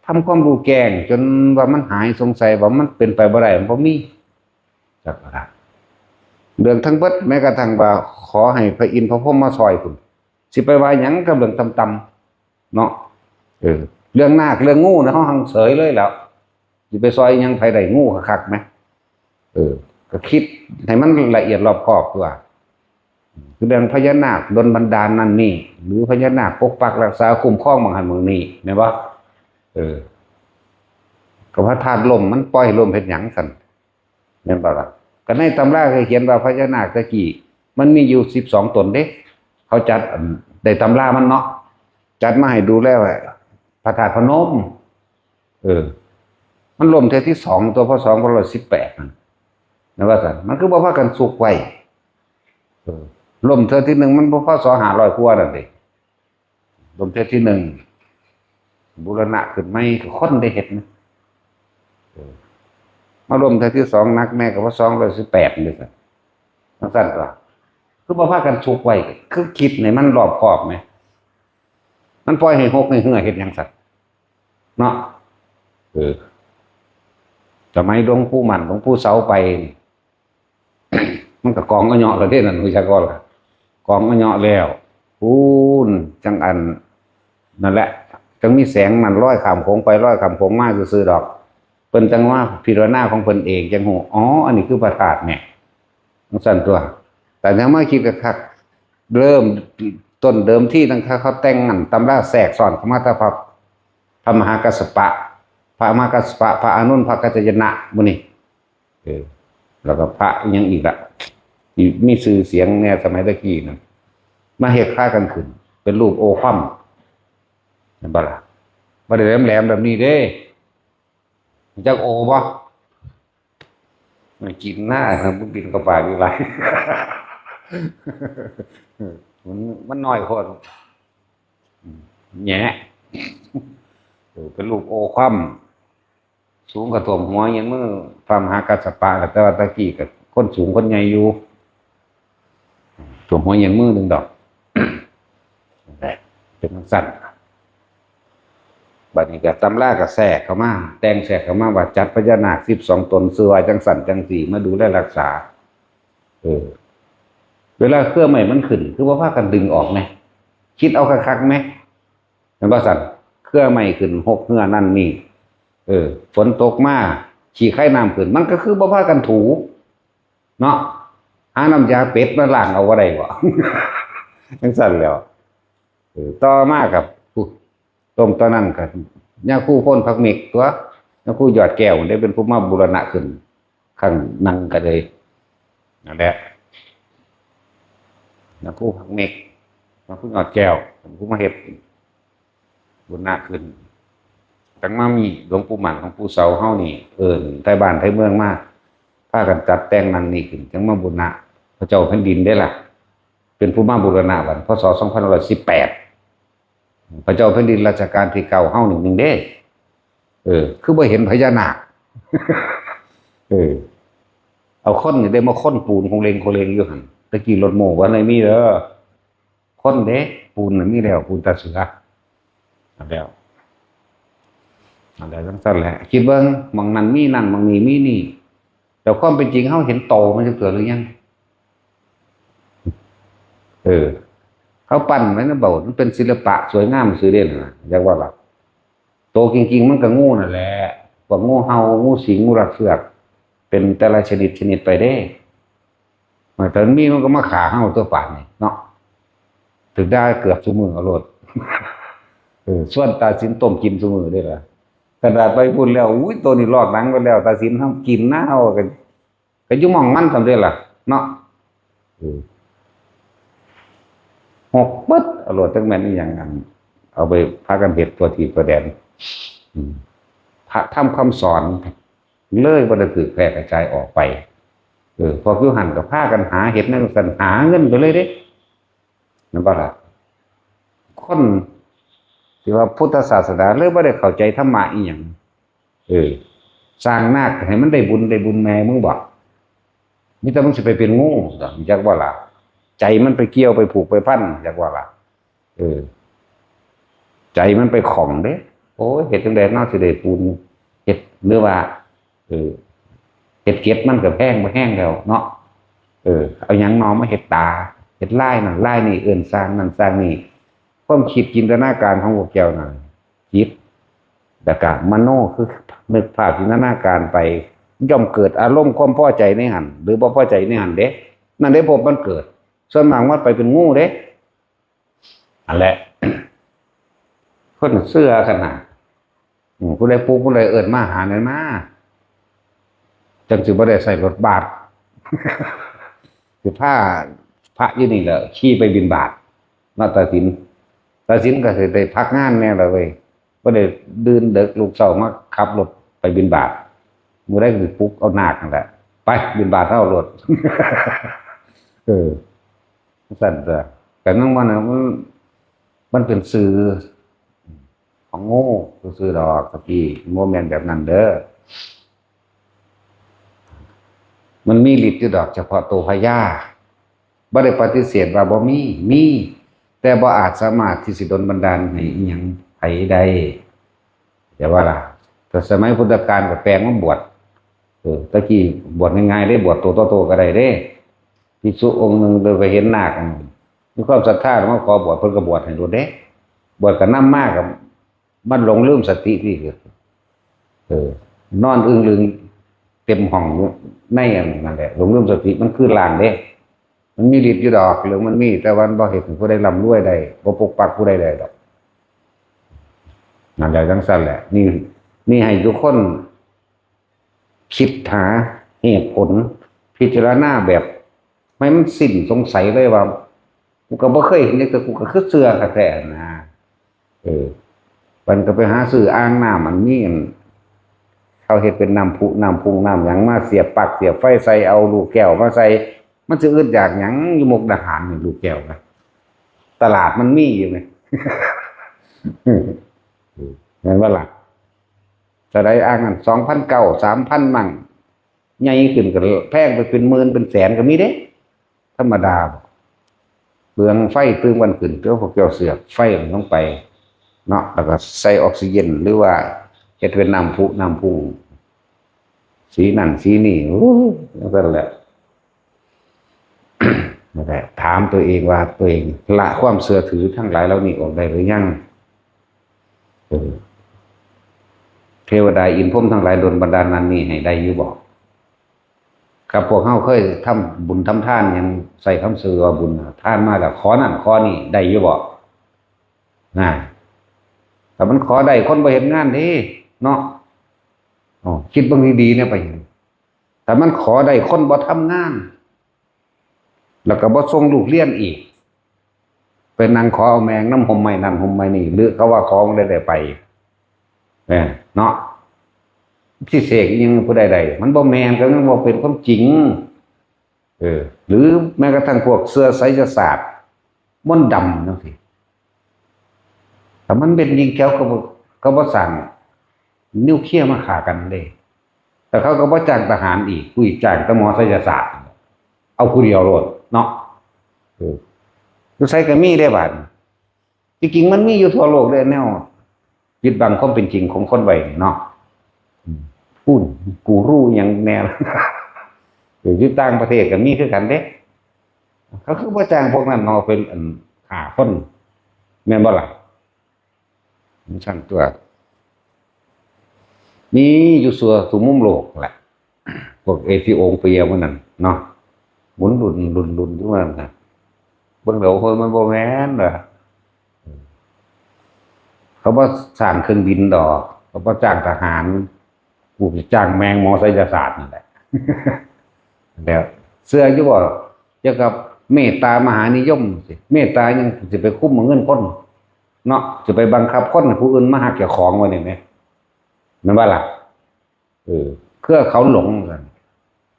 ທຳຄວາມຮູ້ແຈ້ງຈົນວ່າມັນຫາຍສົງໄສວ່າມັນເປັນໄປບໍ່ໄດ້ ມັນບໍ່ມີຈັກວ່າ. ເລື່ອງທັງເບິດ ແມ້ກະທັ່ງວ່າຂໍໃຫ້ພະອິນພະພົມມາຊ່ອຍພຸ້ນ ຊິໄປວ່າຫຍັງກັບເລື່ອງຕ່ຳໆເນາະ. ເອີ ເລື່ອງນາກເລື່ອງງູນະ ເຮົາຮັ່ງເສີຍເລີຍແລ້ວ. ຊິໄປຊ່ອຍຫຍັງໃຜໄດ້ ງູຄັກໆແມ. ເອີ ກໍຄິດໃຫ້ມັນລະອຽດລອບຄອບຕົວະ. ຄືເລື່ອງພະຍານາກດົນບັນດານນັ້ນນີ້ ຫຼື ພະຍານາກປົກປັກຮັກສາຄຸ້ມຄອງໝ່ອງຫັ້ນໝ່ອງນີ້ ແມ່ນບໍ່? ເອີ ກໍພະທາດລົ້ມ ມັນປ່ອຍໃຫ້ລົ້ມເຮັດຫຍັງຊັ້ນ ແມ່ນບໍ່ລະ? ກໍໃນຕຳລາເຄີຍຂຽນວ່າພະຍານາກແຕ່ກີ້ມັນມີຢູ່ສິບສອງຕົນເດ້. ເຂົາຈັດ ອັນ ໄດ້ຕຳລາມັນເນາະ ຈັດມາໃຫ້ດູແລ ພະທາດພະນົມ. ເອີ ມັນລົ້ມເທື່ອທີສອງຕົວະ ພ.ສ. ສອງພັນຮ້ອຍສິບແປດນັ້ນ ແມ່ນວ່າຊັ້ນ. ມັນຄືບໍ່ພາກັນສຸກໄວ້? ເອີ ລົ້ມເທື່ອທີໜຶ່ງມັນ ພ.ສ. ຫ້າຮ້ອຍກວ່ານັ້ນເດ້. ລົ້ມເທື່ອທີໜຶ່ງ ບູລະນະຂຶ້ນໃໝ່ ຄືຄົນໄດ້ເຮັດນະ. ເອີ ມາລົ້ມເທື່ອທີສອງ ໜັກແນ່ກໍ ພ.ສ. ສອງຮ້ອຍສິບແປດນີ້ຊັ້ນ. ຈັ່ງຊັ້ນຕົວະ ຄືບໍ່ພາກັນສຸກໄວ້? ຄືຄິດໃຫ້ມັນລອບຄອບແມ. ມັນປ່ອຍໃຫ້ຫົກໃຫ້ເຫື່ອເຮັດຫຍັງຊັ້ນ? ເນາະ. ເອີ ສະໄໝຫຼວງປູ່ໝັ້ນ ຫຼວງປູ່ເສົາໄປນີ້ ມັນກໍກອງອະເຍາະແລ້ວເດ້ນັ້ນ ຮູ້ຈັກບໍ່ລະ? ກອງອະເຍາະແລ້ວ ພຸ້ນ ຈັ່ງອັນ ນັ້ນແຫຼະ ຈັ່ງມີແສງນັ້ນລອຍຂ້າມໂຂງໄປລອຍຂ້າມໂຂງມາຊື່ໆດອກ. ເພິ່ນຈັ່ງມາພິຈາລະນາຂອງເພິ່ນເອງ ຈັ່ງຮູ້ ອໍ ອັນນີ້ຄືພະທາດແທ້ ຈັ່ງຊັ້ນຕົວະ. ແຕ່ຍັງມາຄິດຄັກໆ ເລີ່ມຕົ້ນເດີມທີຕັ້ງແຕ່ເຂົາແຕ່ງອັນຕຳລາແຊກຊ້ອນເຂົ້າມາ ແຕ່ພະ ພະມະຫາກັດສະປະ ພະມະຫາກັດສະປະ ພະອານົນ ພະກັດຈະຍະນະ ໝູ່ນີ້ ເອີ ແລ້ວກໍພະອີ່ຫຍັງອີກລະ ທີ່ມີຊື່ສຽງແດ່ສະໄໝແຕ່ກີ້ນັ້ນ ມາເຮັດຄາກັນຂຶ້ນເປັນຮູບໂອຄວາມ ແມ່ນບໍ່ລະ? ບໍ່ໄດ້ແຫຼມໆແບບນີ້ເດ້. ຮູ້ຈັກໂອບໍ່? ມັນກິນນະ ມັນກິນເຂົ້າປາກຢູ່ຫຼາຍ ມັນ ມັນນ້ອຍໂພດ ແຫຍະ ເອີ ເປັນຮູບໂອຄວາມ ສູງກໍຖ້ວມຫົວ ຍື່ນມື ພະມະຫາກັດສະປະ ແຕ່ວ່າແຕ່ກີ້ກໍຄົນສູງຄົນໃຫຍ່ຢູ່ ຖ້ວມຫົວຍື່ນມືໜຶ່ງດອກ ເປັນຈັ່ງຊັ້ນ. ບັດນີ້ກໍຕຳລາກໍແຊກເຂົ້າມາ ແຕ່ງແຊກເຂົ້າມາວ່າຈັດພະຍານາກສິບສອງຕົນ ຊື່ວ່າຈັ່ງຊັ້ນຈັ່ງຊີ້ ມາດູແລຮັກສາ. ເອີ ເວລາເຄືອໄມ້ມັນຂຶ້ນ ຄືບໍ່ພາກັນດຶງອອກແດ່? ຄິດເອົາຄັກໆແດ່. ແມ່ນບໍ່ຊັ້ນ? ເຄືອໄມ້ຂຶ້ນ ຫົກເຮືອນັ້ນນີ້ ເອີ ຝົນຕົກມາ ຂີ້ໄຄນ້ຳຂຶ້ນ ມັນກໍຄືບໍ່ພາກັນຖູເນາະ. ຫານ້ຳຢາເປັດມາລ້າງເອົາບໍ່ໄດ້ບໍ? ຈັ່ງຊັ້ນແຫຼ້ວ. ເອີ ຕໍ່ມາກໍ ຕົ້ນຕອນນັ້ນກໍຍາຄູພົນຜັກເມັກຕົວະ ຍາຄູຍອດແກ້ວເດ້ເປັນຜູ້ມາບູລະນະຂຶ້ນ ຄັ້ງໜຶ່ງກໍເລີຍ ນັ້ນແຫຼະ ຍາຄູຜັກເມັກ ຍາຄູຍອດແກ້ວເປັນຜູ້ມາເຮັດບູລະນະຂຶ້ນ. ຈັ່ງມາມີຫຼວງປູ່ໝັ້ນ ຫຼວງປູ່ເສົາເຮົານີ້ ເອີ້ນໄທບ້ານໄທເມືອງມາ ພາກັນຈັດແຕ່ງນັ້ນນີ້ຂຶ້ນ ຈັ່ງມາບູລະນະ ພະເຈົ້າແຜ່ນດິນເດ້ລະ ເປັນຜູ້ມາບູລະນະບັດ ພ.ສ. ສອງພັນຫ້າຮ້ອຍສິບແປດ ພະເຈົ້າແຜ່ນດິນລັດຊະການທີເກົ້າເຮົານີ້ໜຶ່ງເດ້ ເອີ ຄືບໍ່ເຫັນພະຍານາກ ເອີ ເອົາຄົນນີ້ໄດ້ມາຄົນປູນໂຄງເລງໂຄງເລງຢູ່ຫັ້ນ. ແຕ່ກີ້ລົດໂມ້ບໍ່ທັນໄດ້ມີເດີ ຄົນເດ້ ປູນນະມີແລ້ວ ປູນຕາເສືອ ນັ້ນແຫຼ້ວ ນັ້ນແຫຼະ ຈັ່ງຊັ້ນແຫຼະ. ຄິດເບິ່ງ ໝ່ອງນັ້ນມີນັ້ນ ໝ່ອງນີ້ມີນີ້ ແຕ່ຄວາມເປັນຈິງເຮົາເຫັນໂຕມັນຈັກເທື່ອຫຼືຍັງ? ເອີ ເຂົາປັ້ນໄວ້ນະເບົາ ມັນເປັນສິລະປະສວຍງາມຊື່ເດ້ນະ ຢາກວ່າລະ ໂຕຈິງໆ ມັນກໍງູນັ້ນແຫຼະ ພວກງູເຫົ່າ ງູສິງ ງູລັກເຊືອກ ເປັນແຕ່ລະຊະນິດຊະນິດໄປເດ້. ເອີ ຖ້າມັນມີມັນກໍມາຂ້າເຮົາຕົວະປານນີ້ເນາະ ຖືກດ່າເກືອບຊຸມື້ເອົາໂລດ. ເອີ ຊວນຕາສິນຕົ້ມກິນຊຸມື້ເດ້ລະ. ຂະໜາດໄປພຸ້ນແລ້ວ ອຸ້ຍ ໂຕນີ້ລອກໜັງໄປແລ້ວ ຕາສິນເຮົາກິນນະ ເຮົາກໍ ກໍຢູ່ໝ່ອງມັນສ່ຳເດລະເນາະ. ເອີ ຫົກເບິດ ເອົາໂລດ ຈັກແມ່ນອີ່ຫຍັງ ອັນ ເອົາໄປພາກັນເຮັດທົ່ວທີ່ທົ່ວແດນ. ອືມ ພະທຳຄຳສອນເລີຍບໍ່ໄດ້ຖືກແຜ່ກະຈາຍອອກໄປ. ເອີ ພວກຢູ່ຫັ້ນກໍພາກັນຫາເຮັດແນວຈັ່ງຊັ້ນ ຫາເງິນໄປເລີຍເດ້ ແມ່ນບໍ່ລະ? ຄົນທີ່ວ່າພຸດທະສາສະໜາເລີຍບໍ່ໄດ້ເຂົ້າໃຈທຳມະອີ່ຫຍັງ. ເອີ ສ້າງນາກໃຫ້ມັນໄດ້ບຸນ ໄດ້ບຸນແມ່ມຶງບໍ? ມີແຕ່ມຶງຊິໄປເປັນງູ ຮູ້ຈັກບໍ່ລະ? ໃຈມັນໄປກ່ຽວໄປຜູກໄປພັນ ຮູ້ຈັກບໍ່ລະ? ເອີ ໃຈມັນໄປຂ້ອງເດ້. ໂອ້ຍ ເຮັດຈັ່ງໃດເນາະ ຊິໄດ້ປູນເຮັດ ຫຼືວ່າ ເອີ ເຮັດເກັບມັນກໍແພງບໍ່ແຮງແລ້ວເນາະ. ເອີ ເອົາຫຍັງເນາະມາເຮັດຕາ ເຮັດລາຍນັ້ນລາຍນີ້ ເອີ້ນຊ່າງນັ້ນຊ່າງນີ້. ຄວາມຄິດຈິນຕະນາການຂອງພວກເຈົ້ານັ້ນຜິດ ແລ້ວກະມະໂນ ຄືນຶກພາບຈິນຕະນາການໄປ ຍ່ອມເກີດອາລົມຄວາມພໍໃຈໃນຫັ້ນ ຫຼືບໍ່ພໍໃຈໃນຫັ້ນເດ້. ນັ້ນເດ້ ພົບມັນເກີດ ສ່ວນມາກມັນໄປເປັນງູເດ້. ອັນແຫຼະ ຄົນເຊື່ອຂະໜາດ ອືມ ຜູ້ໃດປຸກ ຜູ້ໃດເອີ້ນມາຫາແໜ່ມາ ຈັ່ງຊິບໍ່ໄດ້ໃຊ້ລົດບາດ ຊິພາພະຢູ່ນີ້ແຫຼະ ຂີ່ໄປບິນບາດເນາະ ຕາສິນ ຕາສິນກໍຊິໄດ້ພັກງານແດ່ລະເວີຍ ບໍ່ໄດ້ຕື່ນເດິກ ລຸກເຊົ້າມາຂັບລົດໄປບິນບາດ ມື້ໃດກໍຊິປຸກເອົານາກນັ້ນແຫຼະ ໄປບິນບາດເຮົາໂລດ ເອີ. ຈັ່ງຊັ້ນຕົວະ ກະຍັງວ່ານະ ມັນ ມັນເປັນສື່ຂອງງູຊື່ໆດອກ ຕະກີ້ ມັນບໍ່ແມ່ນແບບນັ້ນເດີ. ມັນມີລິດຢູ່ດອກ ສະເພາະໂຕພະຍາ ບໍ່ໄດ້ປະຕິເສດວ່າບໍ່ມີ ມີ ແຕ່ບໍ່ອາດສາມາດທີ່ຊິດົນບັນດານໃຫ້ອີ່ຫຍັງໃຜໄດ້. ແຕ່ວ່າລະ ແຕ່ສະໄໝພຸດທະການກໍແປງມາບວດ ເອີ ຕະກີ້ບວດງ່າຍໆເດ້ ບວດໂຕຕໍ່ໂຕກໍໄດ້ເດ້. ພິກສຸອົງໜຶ່ງເດີໄປເຫັນນາກ ມີຄວາມສັດທາມາຂໍບວດ ເພິ່ນກໍບວດໃຫ້ໂລດເດ້. ບວດກໍນຳມາກໍມັນຫຼົງລືມສະຕິທີ່ ເອີ ນອນອຶ່ງລຶງເຕັມຫ້ອງຢູ່ໃນອັນນັ້ນແຫຼະ ຫຼົງລືມສະຕິ ມັນຄືລ່າງເດ້. ມັນມີລິດຢູ່ດອກ ເລື່ອງມັນມີ ແຕ່ວ່າມັນບໍ່ເຮັດໃຫ້ຜູ້ໃດລ່ຳລວຍໄດ້ ບໍ່ປົກປັກຜູ້ໃດໄດ້ດອກ. ນັ້ນແຫຼະ ຈັ່ງຊັ້ນແຫຼະ ນີ້ ນີ້ໃຫ້ທຸກຄົນຄິດຫາເຫດຜົນ ພິຈາລະນາແບບໃຫ້ມັນສິ້ນສົງໄສເລີຍວ່າ ກູກໍບໍ່ເຄີຍເຫັນ ແຕ່ກູກໍຄືເຊື່ອຄັກແທ້ນະ. ເອີ ມັນກໍໄປຫາຊື້ອ່າງນ້ຳ ອັນນີ້ ອັນ ເຂົາເຮັດເປັນນ້ຳພຸນ້ຳພຸງນ້ຳຫຍັງ ມາສຽບປັກສຽບໄຟໃສ່ ເອົາລູກແກ້ວມາໃສ່ ມັນຊິອຶດຢາກຫຍັງ ຢູ່ມຸກດາຫານນີ້ ລູກແກ້ວນະ ຕະຫຼາດມັນມີຢູ່ນີ້ ແມ່ນບໍ່ລະ? ເທົ່າໃດອ່າງນັ້ນ ສອງພັນເກົ້າ ສາມພັນມັ້ງ ໃຫຍ່ຂຶ້ນກໍແພງໄປເປັນໝື່ນເປັນແສນກໍມີເດ້. ທຳມະດາ ເປືອງໄຟຕື່ມກັນຂຶ້ນ ແຕ່ວ່າພວກເຈົ້າເສຍບໄຟມັນລົງໄປເນາະ ແລ້ວກໍໃສ່ອອກຊີເຢັນ ຫຼືວ່າເຮັດເປັນນ້ຳພຸນ້ຳພຸງ ສີນັ້ນສີນີ້ ໂອ້ ຈັ່ງຊັ້ນແຫຼະ. ນັ້ນແຫຼະ ຖາມຕົວເອງວ່າ ຕົວເອງລະຄວາມເຊື່ອຖືທັງຫຼາຍເຫຼົ່ານີ້ອອກໄດ້ຫຼືຍັງ? ເອີ ເທວະດາອິນພົມທັງຫຼາຍ ດົນບັນດານນັ້ນນີ້ໃຫ້ໄດ້ຢູ່ບໍ່? ຄັບພວກເຮົາເຄີຍທຳບຸນທຳທານຫຍັງ ໃຊ້ຄຳຊື່ວ່າບຸນທານມາ ແລ້ວຂໍນັ້ນຂໍນີ້ໄດ້ຢູ່ບໍ່? ນະ ຖ້າມັນຂໍໄດ້ ຄົນບໍ່ເຮັດງານເດ້ເນາະ. ອໍ ຄິດເບິ່ງດີໆແນວໄປ ຖ້າມັນຂໍໄດ້ ຄົນບໍ່ທຳງານ ແລ້ວກໍບໍ່ສົ່ງລູກຮຽນອີກ ໄປນັ່ງຂໍເອົາແມງນຳຮົ່ມໄມ້ນັ້ນຮົ່ມໄມ້ນີ້ ຫຼືເຂົາວ່າຂໍມັນໄດ້ໄດ້ໄປ ເອີ ເນາະ ຊິເສກອີ່ຫຍັງຜູ້ໃດໄດ້ ມັນບໍ່ແມ່ນ ກໍຍັງບໍ່ເປັນຄວາມຈິງ. ເອີ ຫຼືແມ້ກະທັ່ງພວກເຊື່ອໄສຍະສາດ ມົນດຳຈັ່ງຊີ້ ຖ້າມັນເປັນຍິງແຂວ ເຂົາບໍ່ ເຂົາບໍ່ສ້າງນິວເຄຍມາຂ້າກັນເດ້ ແລ້ວເຂົາກໍບໍ່ຈ້າງທະຫານອີກ ຜູ້ຈ້າງແຕ່ໝໍໄສຍະສາດ ເອົາຜູ້ດຽວໂລດເນາະ. ເອີ ຢູ່ໃສກໍມີເດ້ບາດນີ້ ທີ່ຈິງມັນມີຢູ່ທົ່ວໂລກເດ້ ແນວປິດບັງຄວາມເປັນຈິງຂອງຄົນໄວ້ນີ້ເນາະ. ອືມ ຜູ້ກູຣູຫຍັງແດ່ ເອີ ຢູ່ຕ່າງປະເທດກໍມີຄືກັນເດ້ ເຂົາຄືບໍ່ຈ້າງພວກນັ້ນເນາະ ເປັນອັນຂ້າຄົນ ແມ່ນບໍ່ລະ? ມັນຊັ້ນຕົວະ ມີຢູ່ທົ່ວທຸກມຸມໂລກແຫຼະ ພວກເອທິໂອເປຍໝູ່ນັ້ນເນາະ ໝູນລຸ້ນໆຢູ່ນັ້ນນະ ເບິ່ງແລ້ວ ໂອ້ຍ ມັນບໍ່ແມ່ນວ່າ ເຂົາບໍ່ສ້າງເຄື່ອງບິນດອກ ເຂົາບໍ່ຈ້າງທະຫານ ຜູ້ຈ້າງແມງໝໍໄສຍະສາດນັ້ນແຫຼະ ແລ້ວເຊື່ອຢູ່ບໍ່ ກ່ຽວກັບເມດຕາມະຫານິຍົມ ເມດຕາຫຍັງ ຊິໄປຄຸມເອົາເງິນຄົນເນາະ ຊິໄປບັງຄັບຄົນໃຫ້ຜູ້ອື່ນມາຮັກເຈົ້າຂອງວ່ານີ້ແໝ ແມ່ນບໍ່ລະ? ເອີ ເຄືອເຂົາຫຼົງ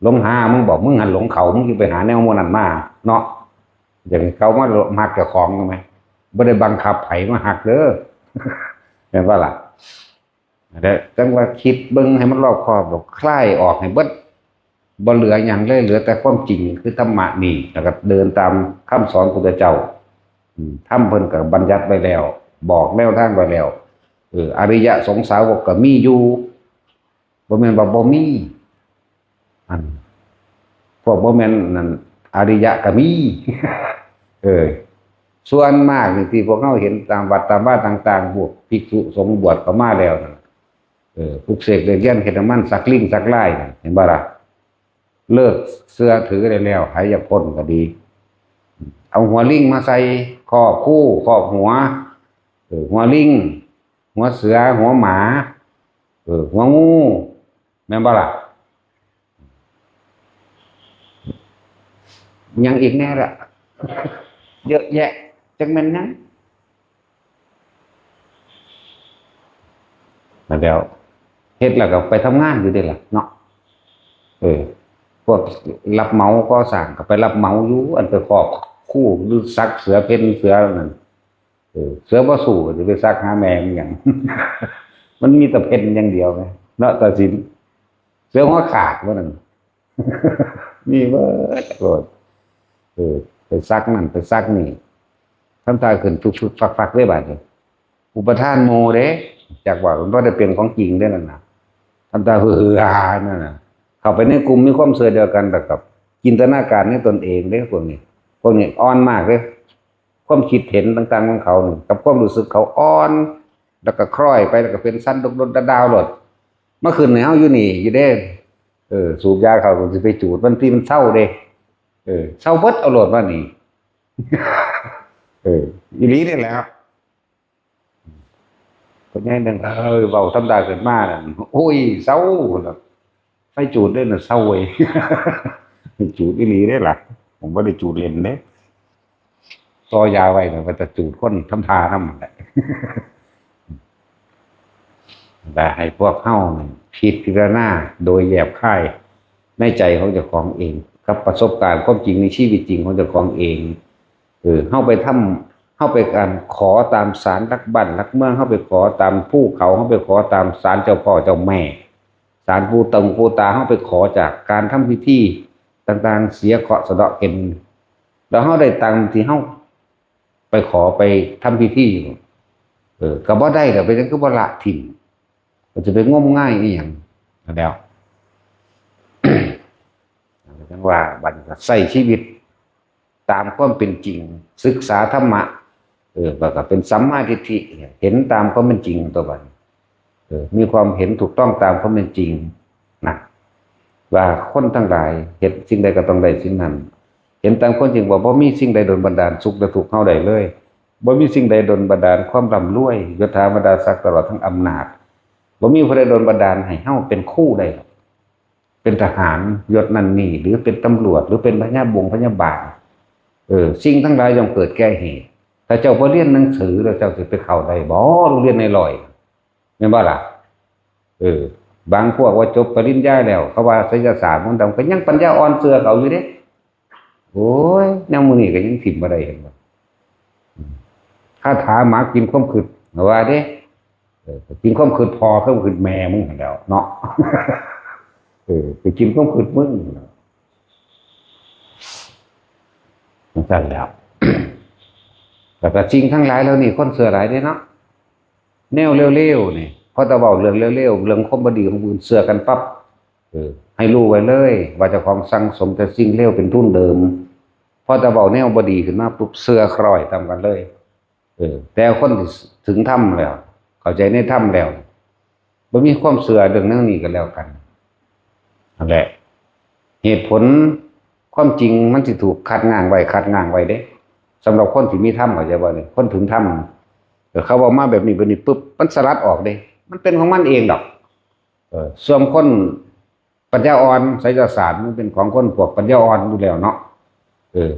ຫຼົງຫາມຶງບໍ ມຶງຫັ້ນຫຼົງເຂົາ ມຶງຈຶ່ງໄປຫາແນວໝູ່ນັ້ນມາເນາະ ຢາກໃຫ້ເຂົາມາຮັກເຈົ້າຂອງແມ່ ບໍ່ໄດ້ບັງຄັບໃຜມາຮັກເດີ ແມ່ນບໍ່ລະ? ແລະ ຈັ່ງວ່າຄິດເບິ່ງໃຫ້ມັນລອບຄອບ ແລ້ວຄາຍອອກໃຫ້ເບິດ ບໍ່ເຫຼືອຫຍັງເລີຍ ເຫຼືອແຕ່ຄວາມຈິງຄືທຳມະນີ້ ແລ້ວກໍເດີນຕາມຄຳສອນພຸດທະເຈົ້າ. ອືມ ທຳເພິ່ນກໍບັນຍັດໄວ້ແລ້ວ ບອກແນວທາງໄວ້ແລ້ວ ເອີ ອະລິຍະສົງສາວົກກໍມີຢູ່ ບໍ່ແມ່ນວ່າບໍ່ມີ ອັນ ພວກບໍ່ແມ່ນນັ້ນ ອະລິຍະກໍມີ ເອີ ສ່ວນມາກນີ້ທີ່ພວກເຮົາເຫັນຕາມວັດຕາມວາຕ່າງໆ ພວກພິກສຸສົງບວດເຂົ້າມາແລ້ວນັ້ນ ເອີ ປຸກເສກເລີກຮຽນ ເຮັດໃຫ້ມັນສັກລິງສັກລາຍນັ້ນ ເຫັນບໍ່ລະ? ເລີກເຊື່ອຖືໄດ້ແລ້ວ ໃຜຢາກພົ້ນກໍດີ ເອົາຫົວລິງມາໃສ່ຄອບຄູ ຄອບຫົວ ເອີ ຫົວລິງ ຫົວເສືອ ຫົວໝາ ເອີ ຫົວງູ ແມ່ນບໍ່ລະ? ຫຍັງອີກແດ່ລະ? ເຍອະແຍະ ຈັກແມ່ນຫຍັງ? ແລ້ວ ເຮັດແລ້ວກໍໄປທຳງານຢູ່ເດ້ລະເນາະ ເອີ ພວກຮັບເໝົາກໍ່ສ້າງກໍໄປຮັບເໝົາຢູ່ ອັນໄປຄອບຄູ ຫຼື ສັກເສືອເພັນເສືອນັ້ນ ເອີ ເສືອບໍ່ສູ້ກໍຊິໄປສັກຫາແມ່ມັນຫຍັງ ມັນມີແຕ່ເພັນຢ່າງດຽວແໝ ເນາະ ຕາສິນ ເສືອຫົວຂາດບໍ່ນັ້ນ ມີເບິດໂລດ ເອີ ໄປສັກນັ້ນໄປສັກນີ້ ທຳທ່າຂຶ້ນຟຶກໆຟັກໆເດ້ບາດນີ້ ອຸປະທານໝູ່ເດ້ ຈັກວ່າມັນບໍ່ໄດ້ເປັນຂອງຈິງເດ້ນັ້ນນະ ທຳທ່າເຮີຮານັ້ນນະ ເຂົ້າໄປໃນກຸ່ມມີຄວາມເຊື່ອດຽວກັນ ແລ້ວກໍຈິນຕະນາການໃນຕົນເອງເດ້ພວກນີ້ ພວກນີ້ອ່ອນມາກເດ້ ຄວາມຄິດເຫັນຕ່າງໆຂອງເຂົານີ້ ກັບຄວາມຮູ້ສຶກເຂົາອ່ອນ ແລ້ວກໍຄ້ອຍໄປ ແລ້ວກໍເປັນສັນດົກໆດາວໆໂລດ ມາຂຶ້ນໃຫ້ເຮົາຢູ່ນີ້ຢູ່ເດ້ ເອີ ສູບຢາເຂົ້າກໍຊິໄປຈູດ ບາງທີມັນເຊົາເດ້ ເອີ ເຊົາເບິດເອົາໂລດມານີ້ ເອີ ອີ່ຫຼີນີ້ແຫຼະ ພໍ່ໃຫຍ່ໜຶ່ງ ເອີ ເວົ້າທຳດາຂຶ້ນມານັ້ນ ໂອ້ຍ ເຊົາ ພຸ້ນນະ ໄຟຈູດເດ້ນະ ເຊົາເວີຍ ຈູດອີ່ຫຼີເດ້ລະ ບໍ່ໄດ້ຈູດເລ່ນເດ້ ຕໍ່ຢາໄວ້ນະ ວ່າຈະຈູດຄົນທຳທ່ານຳຫັ້ນແຫຼະ ແລະ ໃຫ້ພວກເຮົານີ້ພິຈາລະນາໂດຍແຍບຄາຍໃນໃຈຂອງເຈົ້າຂອງເອງ ກັບປະສົບການຄວາມຈິງໃນຊີວິດຈິງຂອງເຈົ້າຂອງເອງ ເອີ ເຮົາໄປທຳ ເຮົາໄປການຂໍຕາມສານຫຼັກບ້ານຫຼັກເມືອງ ເຮົາໄປຂໍຕາມພູເຂົາ ເຮົາໄປຂໍຕາມສານເຈົ້າພໍ່ເຈົ້າແມ່ ສານປູ່ຕົງປູ່ຕາ ເຮົາໄປຂໍຈາກການທຳພິທີຕ່າງໆ ເສຍເຄາະສະເດາະເຄາະ ແລ້ວເຮົາໄດ້ຕາມທີ່ເຮົາໄປຂໍໄປທຳພິທີ ເອີ ກໍບໍ່ໄດ້ ແລ້ວເປັນຫຍັງຄືບໍ່ລະຖິ້ມ ກໍຈະໄປງົມງາຍອີ່ຫຍັງ ນັ້ນແຫຼ້ວ ຈັ່ງວ່າບັດນີ້ກໍໃຊ້ຊີວິດ ຕາມຄວາມເປັນຈິງ ສຶກສາທຳມະ อ แล้วก็เป็นสัมมาทิฏฐิ เห็นตามความเป็นจริงตัวบัดนี้ เออ มีความเห็นถูกต้องตามความเป็นจริงนะ ว่าคนทั้งหลายเฮ็ดสิ่งใดก็ต้องได้สิ่งนั้น เห็นตามความจริงว่าบ่มีสิ่งใดดลบันดาลสุขและทุกข์เฮาได้เลย บ่มีสิ่งใดดลบันดาลความร่ำรวย ยศถาบรรดาศักดิ์ ตลอดทั้งอำนาจ บ่มีผู้ใดดลบันดาลให้เฮาเป็นครูได้หรอก เป็นทหารยศนั่นนี่ หรือเป็นตำรวจ หรือเป็นพยาบงพยาบาล เออ สิ่งทั้งหลายย่อมเกิดแก่เหตุ ถ้าเจ้าบ่เรียนหนังสือแล้วเจ้าสิไปเข้าได้บ่โรงเรียนนายร้อย แม่นบ่ล่ะ เออ บางพวกว่าจบปริญญาแล้ว เขาว่าไสยศาสตร์มนต์ดำ ก็ยังปัญญาอ่อนเชื่อเขาอยู่เด้ โอ้ย แนวมื้อนี้ก็ยังถิ่มบ่ได้ เห็นบ่ อืม คาถาหมากินความคิด ว่าเด้ เออ กินความคิดพ่อ ความคิดแม่มึงหั้นแหล้วเนาะ เออ ไปกินความคิดมึง จั่งซั่นแหล้ว แล้วก็สิ่งทั้งหลายเหล่านี้คนเชื่อหลายเด้เนาะ แนวเลวๆ นี่ พอแต่เว้าเรื่องเลวๆ เรื่องความบ่ดีของผู้อื่น เชื่อกันปั๊บ เออ ให้รู้ไว้เลยว่าเจ้าของสั่งสมแต่สิ่งเลวเป็นทุนเดิม พอแต่เว้าแนวบ่ดีขึ้นมาปุ๊บ เชื่อคล้อยตามกันเลย เออ แต่คนที่ถึงธรรมแล้ว เข้าใจในธรรมแล้ว บ่มีความเชื่อเรื่องแนวนี้ก็แล้วกัน นั่นแหละ เหตุผล ความจริงมันสิถูกคัดง้างไว้ คัดง้างไว้เด้ สำหรับคนที่มีธรรม เข้าใจบ่นี่ คนถึงธรรม เออ เขาเว้ามาแบบนี้ แบบนี้ปุ๊บ มันสลัดออกเด้ มันเป็นของมันเองดอก เออ ส่วนคนปัญญาอ่อน ไสยศาสตร์มันเป็นของคนพวกปัญญาอ่อนอยู่แล้วเนาะ เออ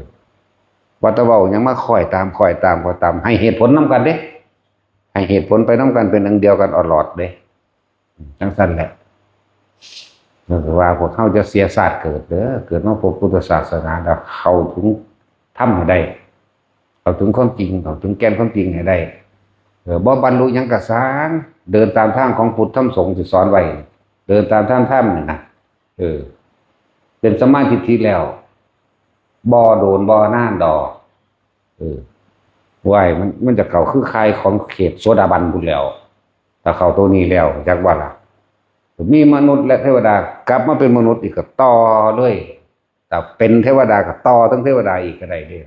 ว่าแต่เว้าหยังมาคอยตาม คอยตาม คอยตาม ให้เหตุผลนำกันเด้ ให้เหตุผลไปนำกัน เป็นอันเดียวกันตลอดเด้ จั่งซั่นแหละ ก็คือว่าพวกเฮาจะเสียชาติเกิดเด้อ เกิดมาพบพุทธศาสนาแล้วเข้าถึงธรรมให้ได้ เข้าถึงความจริง เข้าถึงแก่นความจริงให้ได้ เออ บ่บรรลุหยังก็ซ่าง เดินตามทางของพุทธธรรมสงฆ์ที่สอนไว้ เดินตามทางธรรมนี่นะ เออ เป็นสัมมาทิฏฐิแล้ว บ่โดนบ่นานดอก เออ ว้าย มัน มันจะเข้าคือข่ายของเขตโสดาบันพุ้นแหล้ว ถ้าเข้าตัวนี้แล้ว จักว่าล่ะ มีมนุษย์และเทวดากลับมาเป็นมนุษย์อีกก็ต่อเลย ถ้าเป็นเทวดาก็ต่อถึงเทวดาอีกก็ได้เด้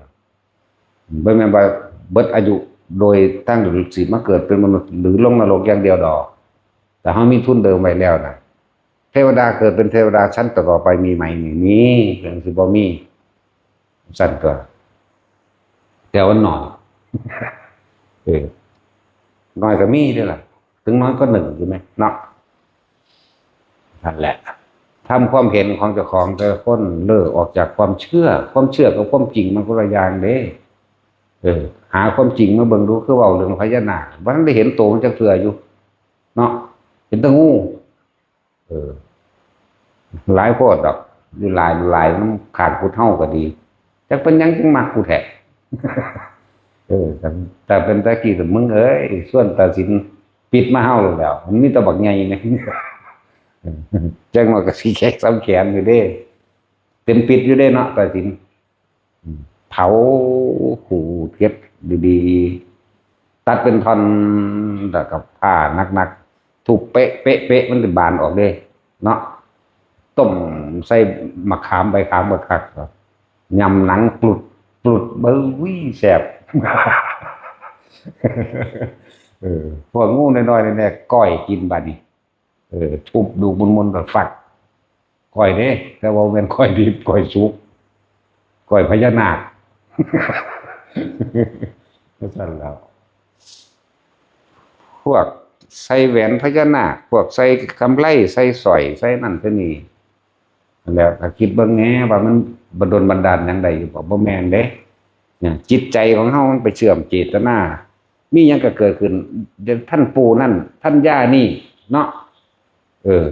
บ่แม่นว่าเบิดอายุโดยทางสิมาเกิดเป็นมนุษย์หรือลงนรกอย่างเดียวดอก ถ้าเฮามีทุนเดิมไว้แล้วนะ เทวดาเกิดเป็นเทวดาชั้นต่อๆไปมีไหม? นี่มี เพิ่นสิบ่มี ซั่นตั๊ว แต่ว่าน้อย เออ น้อยก็มีเด้ล่ะ ถึงน้อยก็หนึ่งอยู่แหมเนาะ นั่นแหละ ทำความเห็นของเจ้าของแต่ละคนเลิกออกจากความเชื่อ ความเชื่อกับความจริงมันคนละอย่างเด้ เออ หาความจริงมาเบิ่งดู คือเว้าเรื่องพญานาค บ่ทันได้เห็นโตมันจักเทื่ออยู่ เนาะ เห็นแต่งู เออ หลายโพดดอก อยู่หลาย หลาย นำข้างพุทธเฮาก็ดี จักเป็นหยังจึงมักกูแท้ เออ แต่ แต่เป็นตะกี้แต่มึงเอ้ย ชวนตาสินปิดมาเฮาแล้ว มันมีแต่บักใหญ่นี่ จักมันก็สิแขกสามแขนอยู่เด้ เต็มปิดอยู่เด้เนาะ ตาสิน อืม เผา ขูดเก็บดีๆ ตัดเป็นท่อน แล้วก็ผ้าหนักๆ ทุบเปะๆๆ มันสิบานออกเด้ เนาะ ต้มใส่มะขาม ใบขามคักๆ ยำหนังกรุดๆ เบ้ย แซ่บ เออ พวกงูน้อยๆ แน่ๆ ก้อยกินบาดนี้ เออ ทุบดูกมนๆ แล้วฟัก ก้อยเด้ แต่ว่าบ่แม่นก้อยดิบ ก้อยสุก ก้อยพญานาค จั่งซั่นแหล้ว พวกใส่แหวนพญานาค พวกใส่กำไล ใส่สร้อย ใส่นั่นใส่นี่ นั่นแหละ ถ้าคิดเบิ่งแหน่ว่ามันบันดลบันดาลหยังได้อยู่บ่ บ่แม่นเด้ เนี่ย จิตใจของเฮามันไปเชื่อมเจตนา มีหยังก็เกิดขึ้น ท่านปู่นั่น ท่านย่านี่ เนาะ เออ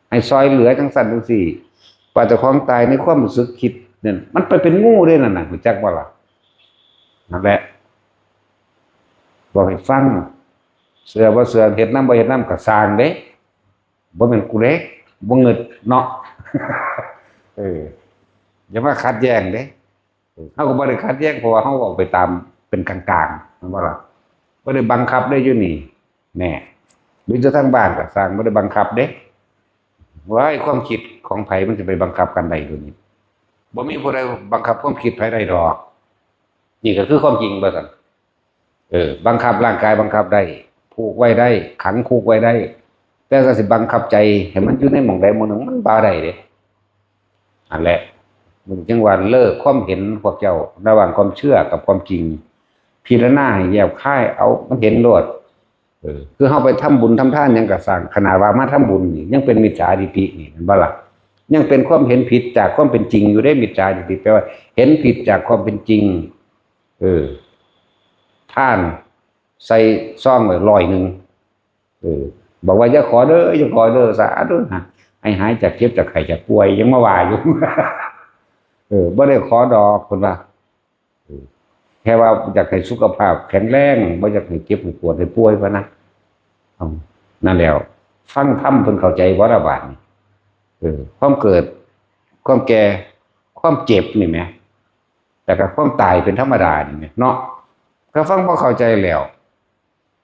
ให้ซอยเหลือจั่งซั่นจั่งซี้ ว่าเจ้าของตายในความรู้สึกคิดนั่น มันไปเป็นงูเด้นั่นน่ะ รู้จักบ่ล่ะ นั่นแหละ บอกให้ฟัง เชื่อบ่เชื่อ เฮ็ดนำบ่เฮ็ดนำก็ซ่างเด้ บ่แม่นกูเด้ บ่งึดเนาะ เออ อย่ามาขัดแย้งเด้ เฮาก็บ่ได้ขัดแย้ง เพราะว่าเฮาเว้าไปตามเป็นกลางๆ แม่นบ่ล่ะ บ่ได้บังคับเด้อยู่นี่ แน่ หรือจะทางบ้านก็ซ่าง บ่ได้บังคับเด้ ว้าย ความคิดของไผมันสิไปบังคับกันได้เดี๋ยวนี้ บ่มีผู้ใดบังคับความคิดไผได้ดอก นี่ก็คือความจริงว่าซั่น ເອີ ບັງຄັບຮ່າງກາຍບັງຄັບໄດ້, ຜູກໄວ້ໄດ້, ຂັງຄຸກໄວ້ໄດ້, ແຕ່ຖ້າຊິບັງຄັບໃຈໃຫ້ມັນຢູ່ໃນໝ່ອງໃດໝ່ອງໜຶ່ງ ມັນບໍ່ໄດ້ເດ້. ອັນແຫຼະ ມັນຈຶ່ງວ່າເລີກຄວາມເຫັນພວກເຈົ້າ ລະຫວ່າງຄວາມເຊື່ອກັບຄວາມຈິງ, ພິຈາລະນາໃຫ້ແຍບຄາຍເອົາ ມັນເຫັນໂລດ. ເອີ ຄືເຮົາໄປທຳບຸນທຳທານຫຍັງກໍຊ່າງ, ຂະໜາດວ່າມາທຳບຸນນີ້ຍັງເປັນມິດສາທິດຖິນີ້ ແມ່ນບໍ່ລະ? ຍັງເປັນຄວາມເຫັນຜິດຈາກຄວາມເປັນຈິງຢູ່ເດ້. ມິດສາທິດຖິແປວ່າເຫັນຜິດຈາກຄວາມເປັນຈິງ. ເອີ ທານໃສ່ຊອງໄວ້ຮ້ອຍໜຶ່ງ ເອີ ບອກວ່າ ຢ່າຂໍເດີ ຢ່າຂໍເດີ ສາທຸ ໃຫ້ຫາຍຈາກເຈັບຈາກໄຂ້ຈາກປ່ວຍ ຍັງມາວ່າຢູ່. ເອີ ບໍ່ໄດ້ຂໍດອກ ເພິ່ນວ່າ. ເອີ ແຄ່ວ່າຢາກໃຫ້ສຸຂະພາບແຂງແຮງ, ບໍ່ຢາກໃຫ້ເຈັບໃຫ້ປວດໃຫ້ປ່ວຍ ວ່ານະ. ເອົາ ນັ້ນແຫຼ້ວ ຟັງທຳເພິ່ນເຂົ້າໃຈບໍ່ລະບາດນີ້? ເອີ ຄວາມເກີດ ຄວາມແກ່ ຄວາມເຈັບນີ້ແໝ ແລ້ວກໍຄວາມຕາຍເປັນທຳມະດານີ້ແໝເນາະ. ຖ້າຟັງບໍ່ເຂົ້າໃຈແລ້ວ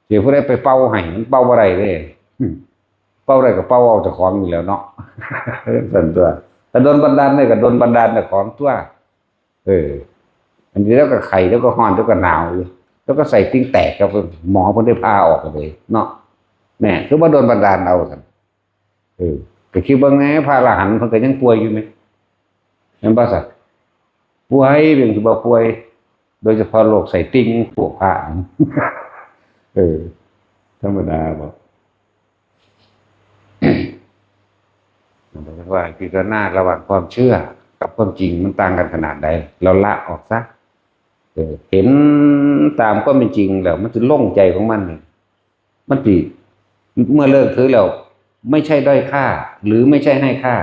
ຊິຜູ້ໃດໄປເປົ່າໃຫ້? ມັນເປົ່າບໍ່ໄດ້ເດ້. ເປົ່າໄດ້ກໍເປົ່າເອົາເຈົ້າຂອງນີ້ແຫຼ້ວເນາະ. ຊັ້ນຕົວະ. ຖ້າດົນບັນດານໄດ້ກໍດົນບັນດານເຈົ້າຂອງຕົວະ. ເອີ ອັນນີ້ລາວກໍໄຂ້ ລາວກໍຮ້ອນ ລາວກໍໜາວຢູ່ ລາວກໍໄສ້ຕິ່ງແຕກ ກໍໝໍເພິ່ນໄດ້ຜ່າອອກເລີຍເນາະ. ແນ່ ຄືບໍ່ດົນບັນດານເອົາຊັ້ນ. ເອີ ກໍຄິດເບິ່ງແດ່ ພະອະລະຫັນເພິ່ນກໍຍັງປ່ວຍຢູ່ແມ່ນ ແມ່ນບໍ່ຊັ້ນ? ປ່ວຍ ເປັນຄືບໍ່ປ່ວຍ ໂດຍສະເພາະໂລກໄສ້ຕິ່ງ ພວກພະ. ເອີ ທຳມະດາບໍ່? ວ່າພິຈາລະນາລະຫວ່າງຄວາມເຊື່ອກັບຄວາມຈິງມັນຕ່າງກັນຂະໜາດໃດ ແລ້ວລະອອກຊະ. ເອີ ເຫັນຕາມຄວາມເປັນຈິງແລ້ວ ມັນຊິລົງໃຈຂອງມັນ. ມັນຊິ ເມື່ອເລີກຖືແລ້ວ ໄມ່ໃຊ່ດ້ອຍຄ່າ ຫຼື ໄມ່ໃຊ່ໃຫ້ຄ່າ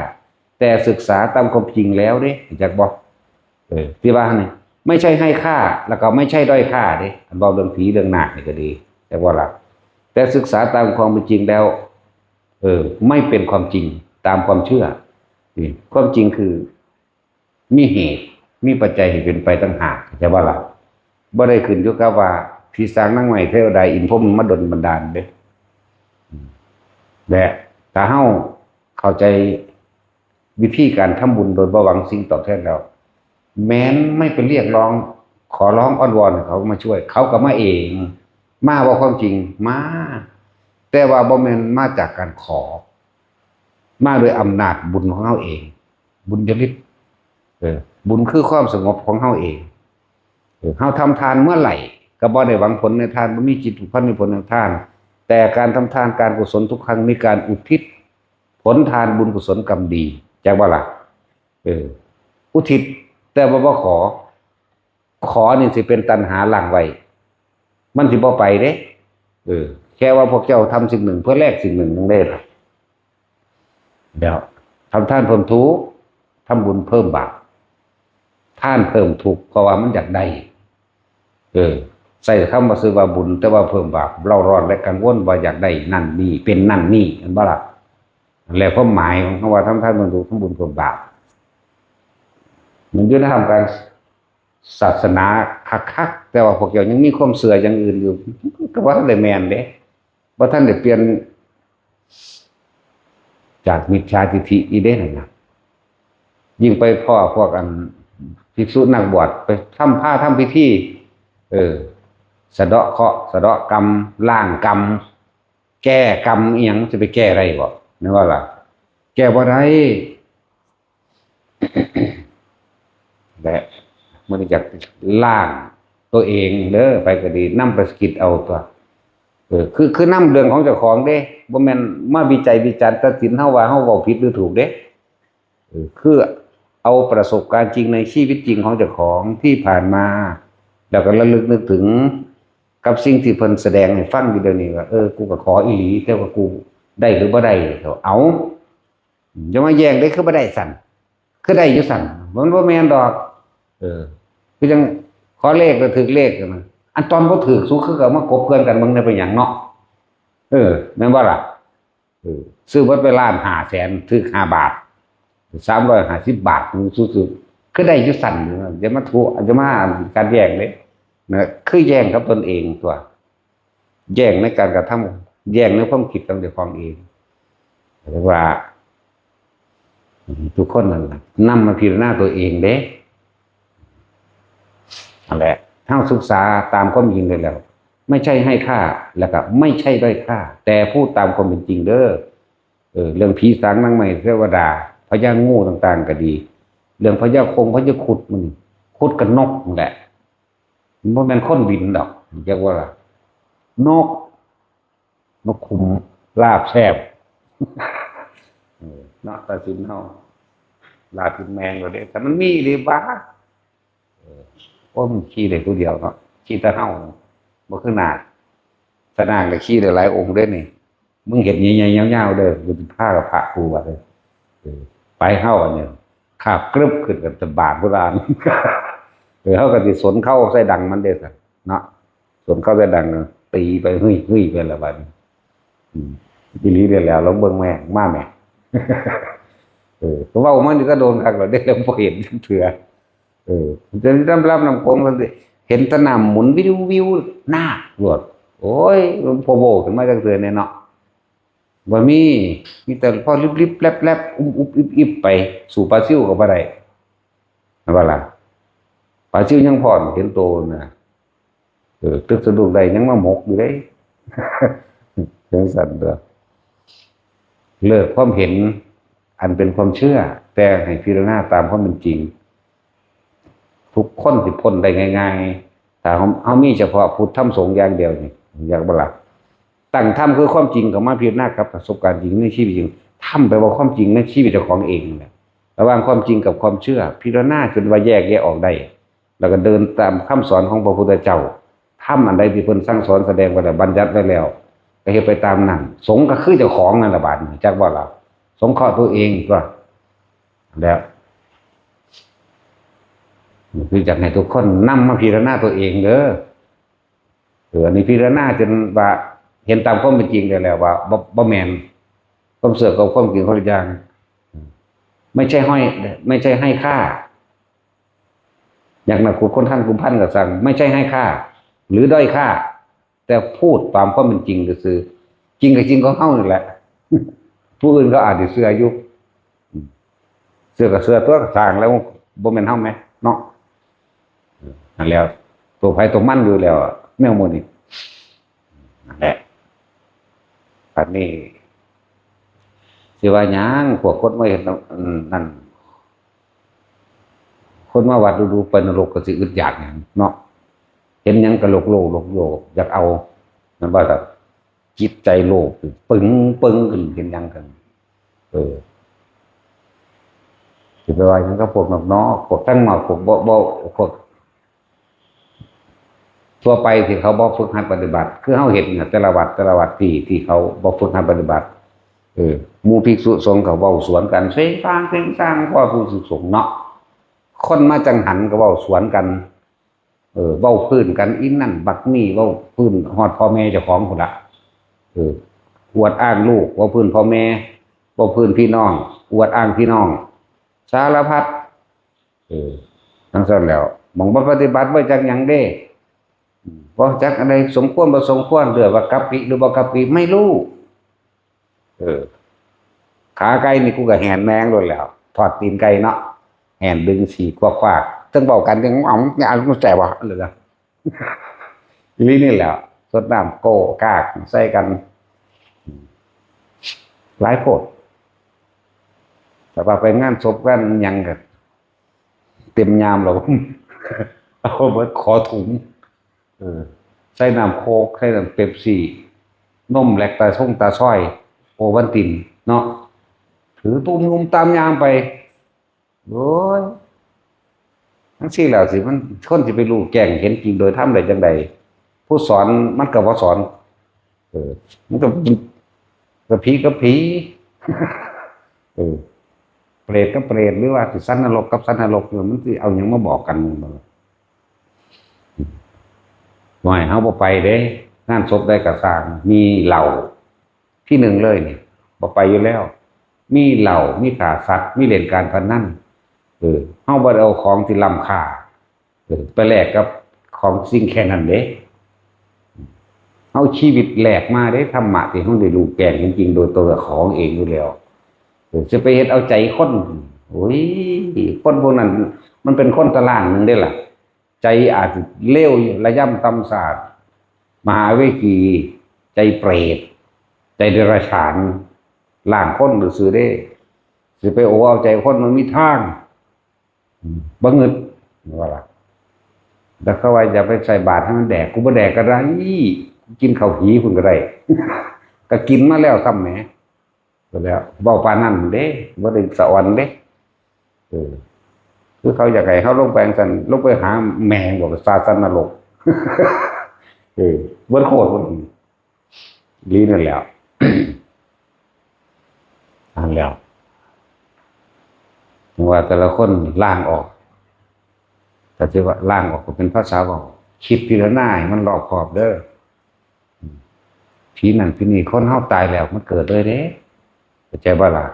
ແຕ່ສຶກສາຕາມຄວາມຈິງແລ້ວເດ້ ຮູ້ຈັກບໍ່? ເອີ ທີ່ວ່ານີ້ ໄມ່ໃຊ່ໃຫ້ຄ່າ ແລ້ວກໍໄມ່ໃຊ່ດ້ອຍຄ່າເດ້. ອັນເວົ້າເລື່ອງຜີເລື່ອງນາກນີ້ກໍດີ ຈັກວ່າລະ ແຕ່ສຶກສາຕາມຄວາມເປັນຈິງແລ້ວ ເອີ ໄມ່ເປັນຄວາມຈິງຕາມຄວາມເຊື່ອ. ນີ້ ຄວາມຈິງຄື ມີເຫດ ມີປັດໄຈໃຫ້ເປັນໄປຕ່າງຫາກ ເຂົ້າໃຈບໍ່ລະ? ບໍ່ໄດ້ຂຶ້ນຢູ່ກັບວ່າຜີສາງນາງໄມ້ ເທວະດາອິນພົມມາດົນບັນດານເດ້. ແລະ ຖ້າເຮົາເຂົ້າໃຈວິທີການທຳບຸນໂດຍບໍ່ຫວັງສິ່ງຕອບແທນແລ້ວ ແມ່ນໄມ່ໄປຮຽກຮ້ອງ ຂໍຮ້ອງອ້ອນວອນໃຫ້ເຂົາມາຊ່ວຍ ເຂົາກໍມາເອງ. ມາບໍ່? ຄວາມຈິງມາ ແຕ່ວ່າບໍ່ແມ່ນມາຈາກການຂໍ ມາໂດຍອຳນາດບຸນຂອງເຮົາເອງ ບຸນຍະລິດ ເອີ ບຸນຄືຄວາມສະຫງົບຂອງເຮົາເອງ. ເອີ ເຮົາທຳທານເມື່ອໃດກໍບໍ່ໄດ້ຫວັງຜົນໃນທານ ບໍ່ມີຈິດຜູກພັນໃນຜົນຂອງທານ ແຕ່ການທຳທານການກຸສົນທຸກຄັ້ງມີການອຸທິດຜົນທານບຸນກຸສົນກຳດີ ຈັກບໍ່ລະ? ເອີ ອຸທິດ ແຕ່ວ່າບໍ່ຂໍ ຂໍນີ້ຊິເປັນຕັນຫາລ້າງໄວ້ ມັນຊິບໍ່ໄປເດ້. ເອີ ແຄ່ວ່າພວກເຈົ້າທຳສິ່ງໜຶ່ງເພື່ອແລກສິ່ງໜຶ່ງ ຈັ່ງໃດລະ? ແລ້ວ ທຳທານເພີ່ມທຸກ ທຳບຸນເພີ່ມບາບ. ທານເພີ່ມທຸກ ເພາະວ່າມັນຢາກໄດ້. ເອີ ໃຊ້ຄຳວ່າຊື່ວ່າບຸນ ແຕ່ວ່າເພີ່ມບາບ ເລົ່າຮ້ອນ ແລະ ກັງວົນວ່າຢາກໄດ້ນັ້ນນີ້ ເປັນນັ້ນນີ້ ແມ່ນບໍ່ລະ? ແລ້ວຄວາມໝາຍຂອງຄຳວ່າທຳທານເພີ່ມທຸກ ທຳບຸນເພີ່ມບາບ ມັນຢູ່ໃນທຳການ ສາສະໜາຄັກໆ ແຕ່ວ່າພວກເຈົ້າຍັງມີຄວາມເຊື່ອຢ່າງອື່ນຢູ່ ກໍບໍ່ທັນໄດ້ແມ່ນເດ້ ບໍ່ທັນໄດ້ປ່ຽນຈາກມິດສາທິດຖິອີກເດ້ນັ້ນນະ. ຍິ່ງໄປພໍ້ພວກອັນ ພິກສຸນັກບວດ ໄປທຳ ພາທຳພິທີ ເອີ ສະເດາະເຄາະ ສະເດາະກຳ ລ້າງກຳ ແກ້ກຳອີ່ຫຍັງ ຈະໄປແກ້ໄດ້ບໍ່? ແມ່ນບໍ່ລະ? ແກ້ບໍ່ໄດ້. ແລະ ມື້ນີ້ຢາກລ້າງຕົວເອງເດີ ໃຜກໍດີ ນຳໄປສະກິດເອົາຕົວະ. ເອີ ຄື ຄືນຳເລື່ອງຂອງເຈົ້າຂອງເດ້ ບໍ່ແມ່ນມາວິໄຈວິຈານຕັດສິນເຮົາວ່າເຮົາເວົ້າຜິດຫຼືຖືກເດ້. ເອີ ຄືເອົາປະສົບການຈິງໃນຊີວິດຈິງຂອງເຈົ້າຂອງທີ່ຜ່ານມາ ແລ້ວກໍລະລຶກນຶກເຖິງກັບສິ່ງທີ່ເພິ່ນສະແດງໃຫ້ຟັງຢູ່ດຽວນີ້ວ່າ ເອີ ກູກໍຂໍອີ່ຫຼີ ແຕ່ວ່າກູໄດ້ຫຼືບໍ່ໄດ້ເອົາ. ຢ່າມາແຍ່ງເດ້ ຄືບໍ່ໄດ້ຊັ້ນ ຄືໄດ້ຢູ່ຊັ້ນ ມັນບໍ່ແມ່ນດອກ. ເອີ ຄືຈັ່ງຂໍເລກແລ້ວຖືກເລກນະ ອັນຕອນບໍ່ຖືກ ສູຄືເຂົາມາກົບເຄືອນກັນເບິ່ງໄດ້ເປັນຫຍັງເນາະ. ເອີ ແມ່ນບໍ່ລະ? ເອີ ຊື້ເບິດໄປລ້ານຫ້າແສນ ຖືກຫ້າບາດ ສາມຮ້ອຍຫ້າສິບບາດ ສູ ຄືໄດ້ຢູ່ຊັ້ນ. ຢ່າມາທຸ ຢ່າມາການແຍ່ງເດ້ນະ ຄືແຍ່ງກັບຕົນເອງຕົວະ. ແຍ່ງໃນການກະທຳ ແຍ່ງໃນຄວາມຄິດຂອງເຈົ້າຂອງເອງ. ເລີຍວ່າ ທຸກຄົນນັ້ນນຳມາພິຈາລະນາຕົວເອງເດ້. ນັ້ນແຫຼະ ເຮົາສຶກສາຕາມຄວາມຈິງໄດ້ແລ້ວ ไม่ใช่ให้ฆ่า แล้วก็ไม่ใช่ด้อยค่า แต่พูดตามความเป็นจริงเด้อ เออ เรื่องผีสางนางไม้เทวดา พญางูต่างๆ ก็ดี เรื่องพญาคงพญาครุฑมัน ครุฑกับนกนั่นแหละ มันบ่แม่นคนบินดอก จักว่าล่ะ นก นกขุมลาบแซ่บ เออ เนาะ ตัดสินเฮา ลาบกินแมงแล้วเด้ ถ้ามันมีอีหลีบา เออ โอ้ย มันขี่ได้ผู้เดียวเนาะ ขี่แต่เฮา บ่คือนาค ถ้านาคน่ะขี่ได้หลายองค์เด้นี่ มึงเฮ็ดใหญ่ๆ ยาวๆ เด้อ กูสิพากับพระกูว่าเด้อ เออ ไปเฮาอันนี้ คาบกรึบขึ้นกันตะบาดพุ้นล่ะ เออ เฮาก็สิสนเข้าใส่ดังมันเด้ซั่นเนาะ สนเข้าใส่ดัง ตีไป หึ้ยๆ ไปละบาดนี้ อืม อีหลีเด้แล้ว ลองเบิ่งแม่ มาแม่ เออ ก็เว้ามานี่ก็โดนคักแล้วเด้ แล้วบ่เห็นจักเทื่อ เออ แต่น้ำลำน้ำโขงมันเห็นแต่น้ำหมุนวิวๆ นาคโลด โอ้ย หลวงพ่อโว้ขึ้นมาจักเทื่อแน่เนาะ บ่มี มีแต่พอลิบๆ แลบๆ อุบๆ อิบๆ ไป สู้ปลาซิวก็บ่ได้ แม่นบ่ล่ะ ปลาซิวยังพ้อนเห็นโตนะ เออ ตึกสะดุ้งได้ยังมาหมกอยู่เด้ จั่งซั้นตั่ว เลิกความเห็นอันเป็นความเชื่อ แต่ให้พิจารณาตามความเป็นจริง ทุกคนสิพ้นได้ง่ายๆ ถ้าเฮา เฮามีเฉพาะพุทธธรรมสงฆ์อย่างเดียวนี่ อยากบ่ล่ะ ตั้งธรรมคือความจริงเข้ามาพิจารณากับประสบการณ์จริงในชีวิตจริง ธรรมแปลว่าความจริงในชีวิตเจ้าของเองนั่นแหละ ระหว่างความจริงกับความเชื่อ พิจารณาจนว่าแยกแยะออกได้ แล้วก็เดินตามคำสอนของพระพุทธเจ้า ธรรมอันใดที่เพิ่นสั่งสอนแสดงไว้แล้ว บัญญัติไว้แล้ว ก็เฮ็ดไปตามนั้น สงฆ์ก็คือเจ้าของนั่นล่ะบาดนี้ จักบ่ล่ะ สงเคราะห์ตัวเองตั่ว แล้ว คืออยากให้ทุกคนนำมาพิจารณาตัวเองเด้อ เออ อันนี้พิจารณาจนว่าเห็นตามความเป็นจริงได้แล้วว่าบ่ บ่แม่น ความเชื่อกับความจริงคนละอย่าง ไม่ใช่ห้อย ไม่ใช่ให้ฆ่า อย่างนักขุดค้นถ้ำขุดพันก็สั่ง ไม่ใช่ให้ฆ่า หรือด้อยค่า แต่พูดตามความเป็นจริงซื่อๆ จริงก็จริงของเฮานี่แหละ ผู้อื่นเขาอาจสิเชื่ออยู่ อืม เชื่อก็เชื่อตั่ว สร้างแล้วบ่แม่นเฮาแหมเนาะ เออ นั่นแหล้ว ตัวไผตัวมันอยู่แล้วอะ แนวหมู่นี้ นั่นแหละ บัดนี้ สิว่าหยัง พวกคนมาเฮ็ดนั่น คนมาวัดดูๆ ไปนรกก็สิอึดอยากหยังเนาะ เห็นหยังก็โลภๆ อยากเอา แม่นบ่ล่ะ จิตใจโลภปึงๆ ขึ้น เห็นหยังก็ เออ สิไปว่าหยังกับพวกนอกๆ พวกทางนอก พวกบ่ บ่ พวก ทั่วไปที่เขาบ่ฝึกหัดปฏิบัติ คือเฮาเห็นน่ะ แต่ละวัด แต่ละวัดที่ ที่เขาบ่ฝึกหัดปฏิบัติ เออ หมู่ภิกษุสงฆ์ก็เว้าสวนกัน เซ็งซาง เซ็งซาง พวกภิกษุสงฆ์เนาะ คนมาจั่งหันก็เว้าสวนกัน เออ เว้าพื้นกัน อีนั่นบักนี่ เว้าพื้นฮอดพ่อแม่เจ้าของพุ้นละ เออ อวดอ้างลูก เว้าพื้นพ่อแม่ เว้าพื้นพี่น้อง อวดอ้างพี่น้อง สารพัด เออ จั่งซั้นแหล้ว หม่องบ่ปฏิบัติบ่จักหยังเด้ อืม บ่จักอันใดสมควรบ่สมควร เลือกว่ากะปิหรือบ่กะปิ ไม่รู้ เออ ขาไก่นี่กูก็แหนแมงโลดแหล้ว ทอดตีนไก่เนาะ แหนดึงฉี่ควักๆ เทิงเว้ากัน เทิง "เอ้า มึงแซ่บบ่" เลยนะ อีหลีนี่แหละ ซดน้ำโก้กากใส่กัน หลายโพด แต่ว่าไปงานศพงานหยังก็เต็มยามแล้ว เอาเบิด ขอถุง เออ ใส่น้ำโค้ก ใส่น้ำเป๊ปซี่ นมแลคตาซงตาซอย โอวัลตินเนาะ ถือตุ่มนุ่มตามยางไป โอ้ย จั่งซี้แล้วสิ มัน คนสิไปรู้แจ้งเห็นจริงโดยธรรมได้จั่งใด ผู้สอนมันก็บ่สอน เออ มันก็ ก็ผีกับผี เออ เปรตกับเปรต หรือว่าสิสัตว์นรกกับสัตว์นรก มันสิเอาหยังมาบอกกัน บ่ให้เฮาบ่ไปเด้ งานศพใดก็ซ่าง มีเหล้า ที่หนึ่งเลยนี่ บ่ไปอยู่แล้ว มีเหล้า มีฆ่าสัตว์ มีเล่นการพนัน เออ เฮาบ่ได้เอาของที่ล้ำค่า เออ ไปแลกกับของสิ่งแค่นั้นเด้ เอาชีวิตแลกมาเด้ ธรรมะที่เฮาได้รู้แจ้งจริงๆ โดยตัวของเองอยู่แล้ว เออ สิไปเฮ็ดเอาใจคน โอ้ย คนพวกนั้นมันเป็นคนตารางหนึ่งเด้ล่ะ ใจอาจสิเลวระยำต่ำซาด ມະຫາເວກີ ໃຈເປດ ໃຈເດຍລະສານ ລ້າງຄົນຊື່ໆເດ້. ຊິໄປໂອເອົາໃຈຄົນ ມັນມີທາງ? ບໍ່ງຶດ ວ່າລະ. ແລ້ວເຂົາວ່າຢ່າໄປໃສ່ບາດໃຫ້ມັນແດກ ກູບໍ່ແດກກໍໄດ້ ກູກິນເຂົ້າຜີພຸ້ນກໍໄດ້ ກໍກິນມາແລ້ວຊ້ຳແໝ. ກໍແລ້ວ ເວົ້າປານນັ້ນເດ້ ບໍ່ໄດ້ສະອອນເດ້. ເອີ ຄືເຂົາຢາກໃຫ້ເຮົາລົງໄປຈັ່ງຊັ້ນ ລົງໄປຫາແມ່ງບໍ່ ສາຊັ້ນນະລົກ. ເອີ ເບິດໂຄດເບິດ ອີ່ຫຼີນັ້ນແຫຼ້ວ ອັນແລ້ວ ເຖິງວ່າແຕ່ລະຄົນລ້າງອອກ ກໍຊິວ່າລ້າງອອກກໍເປັນພາສາເວົ້າ ຄິດພິຈາລະນາໃຫ້ມັນລອບຄອບເດີ້. ຜີນັ້ນຜີນີ້ ຄົນເຮົາຕາຍແລ້ວມັນເກີດເລີຍເດ້ ເຂົ້າໃຈບໍ່ລະ?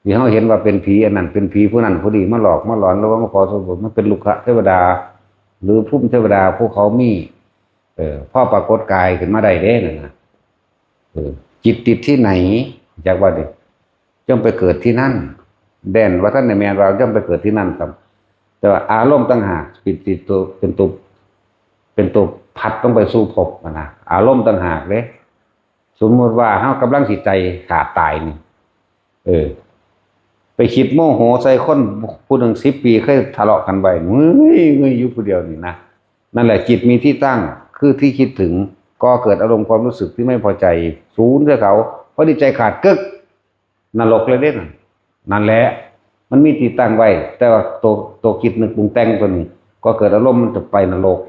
ທີ່ເຮົາເຫັນວ່າເປັນຜີອັນນັ້ນ ເປັນຜີຜູ້ນັ້ນຜູ້ນີ້ມາຫຼອກມາຫຼອນ ຫຼືວ່າມາຂໍສ່ວນບຸນ ມັນເປັນລຸກຂະເທວະດາ ຫຼືພູມເທວະດາ ພວກເຂົາມີ ເອີ ພໍປາກົດກາຍຂຶ້ນມາໄດ້ເດ້ນັ້ນນະ. ເອີ ຈິດຕິດທີ່ໃນ ຈັກວ່າດິ ຈົ່ງໄປເກີດທີ່ນັ້ນ. ແດນວ່າທ່ານໄດ້ແມ່ນວ່າ ຈົ່ງໄປເກີດທີ່ນັ້ນຊ້ຳ ແຕ່ວ່າອາລົມຕ່າງຫາກເປັນຕົວ ເປັນຕົວ ເປັນຕົວພັດລົງໄປສູ່ພົບຫັ້ນນະ ອາລົມຕ່າງຫາກເດ້. ສົມມຸດວ່າເຮົາກຳລັງຊິໃຈຂາດຕາຍນີ້ ເອີ ໄປຄິດໂມໂຫໃສ່ຄົນຜູ້ໜຶ່ງສິບປີ ເຄີຍທະເລາະກັນໄວ້ ເງື້ອຍໆຢູ່ຜູ້ດຽວນີ້ນະ. ນັ້ນແຫຼະ ຈິດມີທີ່ຕັ້ງ ຄືທີ່ຄິດເຖິງ ກໍເກີດອາລົມຄວາມຮູ້ສຶກທີ່ໄມ່ພໍໃຈສູນໃສ່ເຂົາ ພໍດີໃຈຂາດກຶກ ນະລົກເລີຍເດ້ນັ້ນ. ນັ້ນແຫຼະ ມັນມີທີ່ຕັ້ງໄວ້ ແຕ່ວ່າໂຕ ໂຕຄິດນຶກປຸງແຕ່ງຕົວນີ້ ກໍເກີດອາລົມມັນຈະໄປນະລົກ.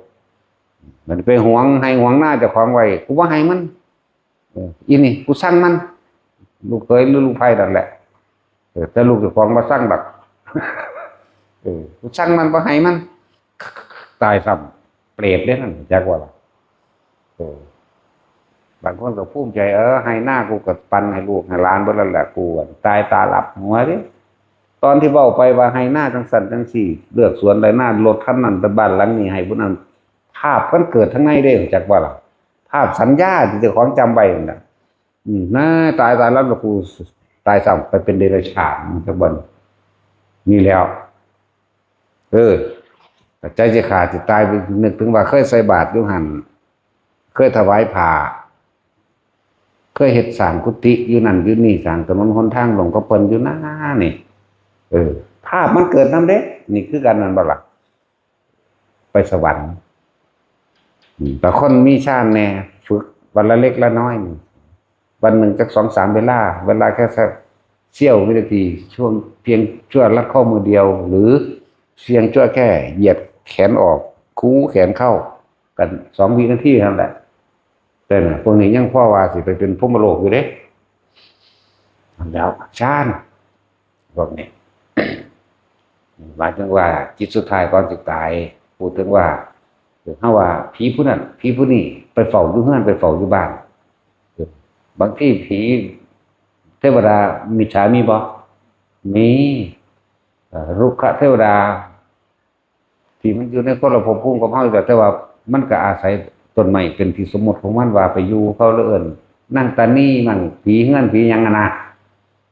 ມັນໄປຫວງໄຮ່ຫວງນາເຈົ້າຂອງໄວ້ ກູບໍ່ໃຫ້ມັນ ເອີ ອີນີ້ ກູຊັງມັນ ລູກເຂີຍ ຫຼື ລູກໃຜນັ້ນແຫຼະ. ເອີ ແຕ່ລູກເຈົ້າຂອງບໍ່ຊັງດອກ ເອີ ກູຊັງມັນ ບໍ່ໃຫ້ມັນ ຕາຍຊ້ຳ ເປດເດ້ນັ້ນ ຈັກວ່າລະ. ເອີ ບາງຄົນກໍພູມໃຈ ເອີ ໄຮ່ນາກູກໍປັນໃຫ້ລູກໃຫ້ຫຼານເບິດແລ້ວແຫຼະ ກູຕາຍຕາຫຼັບຫົວເດ້. ຕອນທີ່ເວົ້າໄປວ່າໄຮ່ນາຈັ່ງຊັ້ນຈັ່ງຊີ້ ເລືອກສວນໄຮ່ນາ ລົດຄັນນັ້ນ ແຕ່ບ້ານຫຼັງນີ້ໃຫ້ຜູ້ນັ້ນ ພາບມັນເກີດທາງໃນເດ້ ຈັກວ່າລະ ພາບສັນຍາທີ່ເຈົ້າຂອງຈຳໄວ້ນັ້ນນະ. ອືມ ນາ ຕາຍ ຕາຍແລ້ວ ແລ້ວກູຕາຍຊ້ຳ ໄປເປັນເດຍລະສານ ຈັກບ່ອນ ນີ້ແລ້ວ. ເອີ ໃຈຊິຂາດຊິຕາຍ ໄປນຶກເຖິງວ່າເຄີຍໃສ່ບາດຢູ່ຫັ້ນ ເຄີຍຖວາຍຜ້າ ເຄີຍເຮັດສ້າງກຸຕິຢູ່ນັ້ນຢູ່ນີ້ ສ້າງຖະໜົນຫົນທາງລົງກັບເພິ່ນຢູ່ນານີ້. ເອີ ພາບມັນເກີດນຳເດ້ ນີ້ຄືກັນແມ່ນບໍ່ລະ? ໄປສະຫວັນ. ອືມ ບາງຄົນມີຊານແດ່ ຝຶກວັນລະເລັກລະນ້ອຍ ວັນໜຶ່ງຈັກສອງສາມເວລາ ເວລາແຄ່ສຽວວິນາທີ ຊ່ວງພຽງຊົ່ວລັດຂໍ້ມືດຽວ ຫຼື ພຽງຊົ່ວແຄ່ຢຽດແຂນອອກ ຄູແຂນເຂົ້າ ກັນສອງວິນາທີນັ້ນແຫຼະ. ແຕ່ນະ ພວກນີ້ຍັງພໍວ່າຊິໄປເປັນພົມມະໂລກຢູ່ເດ້ ແລ້ວຊານ ພວກນີ້ ໝາຍເຖິງວ່າຈິດສຸດທ້າຍກ່ອນຊິຕາຍ ພູດເຖິງວ່າ ເຮົາວ່າຜີຜູ້ນັ້ນຜີຜູ້ນີ້ໄປເຝົ້າຢູ່ເຮືອນ ໄປເຝົ້າຢູ່ບ້ານ. ບາງທີຜີເທວະດາມິດສາມີບໍ່? ມີ. ເອີ ລຸກຂະເທວະດາ ທີ່ມັນຢູ່ໃນຄົນລະພົບພູມກັບເຮົາຢູ່ແລ້ວ ແຕ່ວ່າມັນກໍອາໄສຕົ້ນໄມ້ເປັນທີ່ສົມມຸດຂອງມັນ ວ່າໄປຢູ່ ເຂົາເອີ້ນນາງຕານີ ມັນຜີເຮືອນຜີຫຍັງຫັ້ນນະ.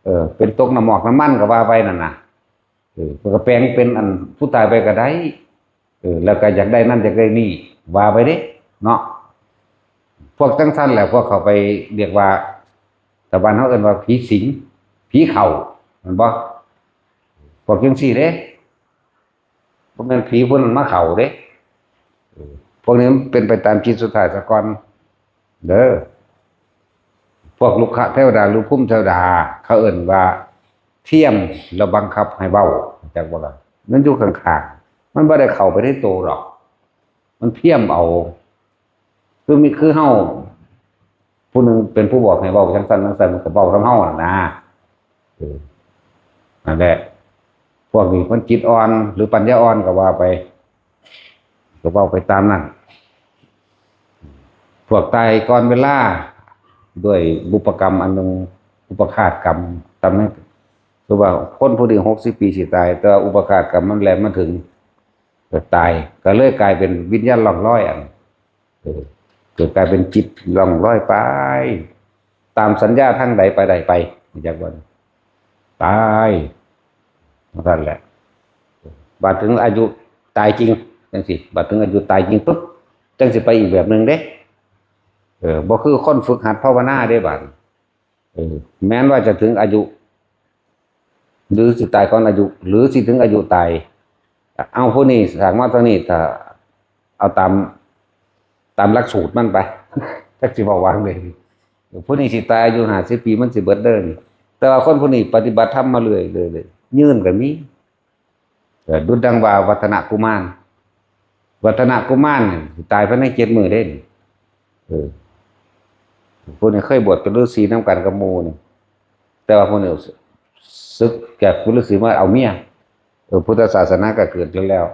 ເອີ ເປັນຕົກນ້ຳໝອກນ້ຳມັນກໍວ່າໄປນັ້ນນະ. ເອີ ເພິ່ນກໍແປງເປັນອັນຜູ້ຕາຍໄປກໍໄດ້. ເອີ ແລ້ວກໍຢາກໄດ້ນັ້ນຢາກໄດ້ນີ້ ວ່າໄປເດ້ເນາະ. ພວກຈັ່ງຊັ້ນແຫຼະ ພວກເຂົາໄປຮຽກວ່າ ຕາບ້ານເຮົາເອີ້ນວ່າຜີສິງ ຜີເຂົ້າ ແມ່ນບໍ່? ພວກຈັ່ງຊີ້ເດ້ ບໍ່ແມ່ນຜີຜູ້ນັ້ນມາເຂົ້າເດ້. ເອີ ພວກນີ້ມັນເປັນໄປຕາມຈິດສຸດທ້າຍສາກ່ອນເດີ. ພວກລຸກຂະເທວະດາ ຫຼື ພູມເທວະດາ ເຂົາເອີ້ນວ່າທຽມ ແລ້ວບັງຄັບໃຫ້ເວົ້າ ຮູ້ຈັກບໍ່ລະ? ມັນຢູ່ຂ້າງໆ ມັນບໍ່ໄດ້ເຂົ້າໄປໃນໂຕດອກ ມັນພຽມເອົາ. ຄືມີ ຄືເຮົາ ຜູ້ໜຶ່ງເປັນຜູ້ບອກໃຫ້ເວົ້າຈັ່ງຊັ້ນຈັ່ງຊັ້ນ ມັນກໍເວົ້ານຳເຮົາຫັ້ນນະ. ເອີ ນັ້ນແຫຼະ ພວກນີ້ມັນຈິດອ່ອນ ຫຼື ປັນຍາອ່ອນກໍວ່າໄປ ກໍເວົ້າໄປຕາມນັ້ນ. ພວກຕາຍກ່ອນເວລາດ້ວຍບຸບປະກຳອັນໜຶ່ງ ອຸປະຄາດກຳ ຕຳແໜ່ງ ຄືວ່າຄົນຜູ້ນີ້ຫົກສິບປີຊິຕາຍ ແຕ່ວ່າອຸປະຄາດກຳມັນແລ່ນມາເຖິງ ກໍຕາຍ ກໍເລີຍກາຍເປັນວິນຍານລ່ອງລອຍອັນ ເອີ ເກີດກາຍເປັນຈິດລ່ອງລອຍໄປ ຕາມສັນຍາທາງໃດໄປໃດໄປ ຮູ້ຈັກບໍ່? ຕາຍ ຈັ່ງຊັ້ນແຫຼະ. ບາດເຖິງອາຍຸຕາຍຈິງ ຈັ່ງຊີ້ ບາດເຖິງອາຍຸຕາຍຈິງປຶບ ຈັ່ງຊິໄປອີກແບບໜຶ່ງເດ້. ເອີ ບໍ່ຄືຄົນຝຶກຫັດພາວະນາເດ້ບາດນີ້. ເອີ ແມ່ນວ່າຈະເຖິງອາຍຸ ຫຼືຊິຕາຍກ່ອນອາຍຸ ຫຼືຊິເຖິງອາຍຸຕາຍ ເອົາຜູ້ນີ້ສ້າງມາເທົ່ານີ້ ຖ້າເອົາຕາມ ຕາມຫຼັກສູດມັນໄປ ຈັກຊິເວົ້າວ່າຈັ່ງໃດ. ຜູ້ນີ້ຊິຕາຍອາຍຸຫ້າສິບປີ ມັນຊິເບິດເດີນີ້ ແຕ່ວ່າຄົນຜູ້ນີ້ປະຕິບັດທຳມາເລື້ອຍໆ ເລື້ອຍໆ ຍືນກໍມີ. ເອີ ດຸດດັ່ງວ່າວັດທະນະກຸມານ ວັດທະນະກຸມານນີ້ຕາຍພາຍໃນເຈັດມື້ເດ້ນີ້. ເອີ ຜູ້ນີ້ເຄີຍບວດເປັນລືສີນຳກັນກັບໝູ່ນີ້ ແຕ່ວ່າຜູ້ນີ້ສຶກຈາກເປັນລືສີມາເອົາເມຍ. ເອີ ພຸດທະສາສະໜາກໍເກີດຂຶ້ນແລ້ວ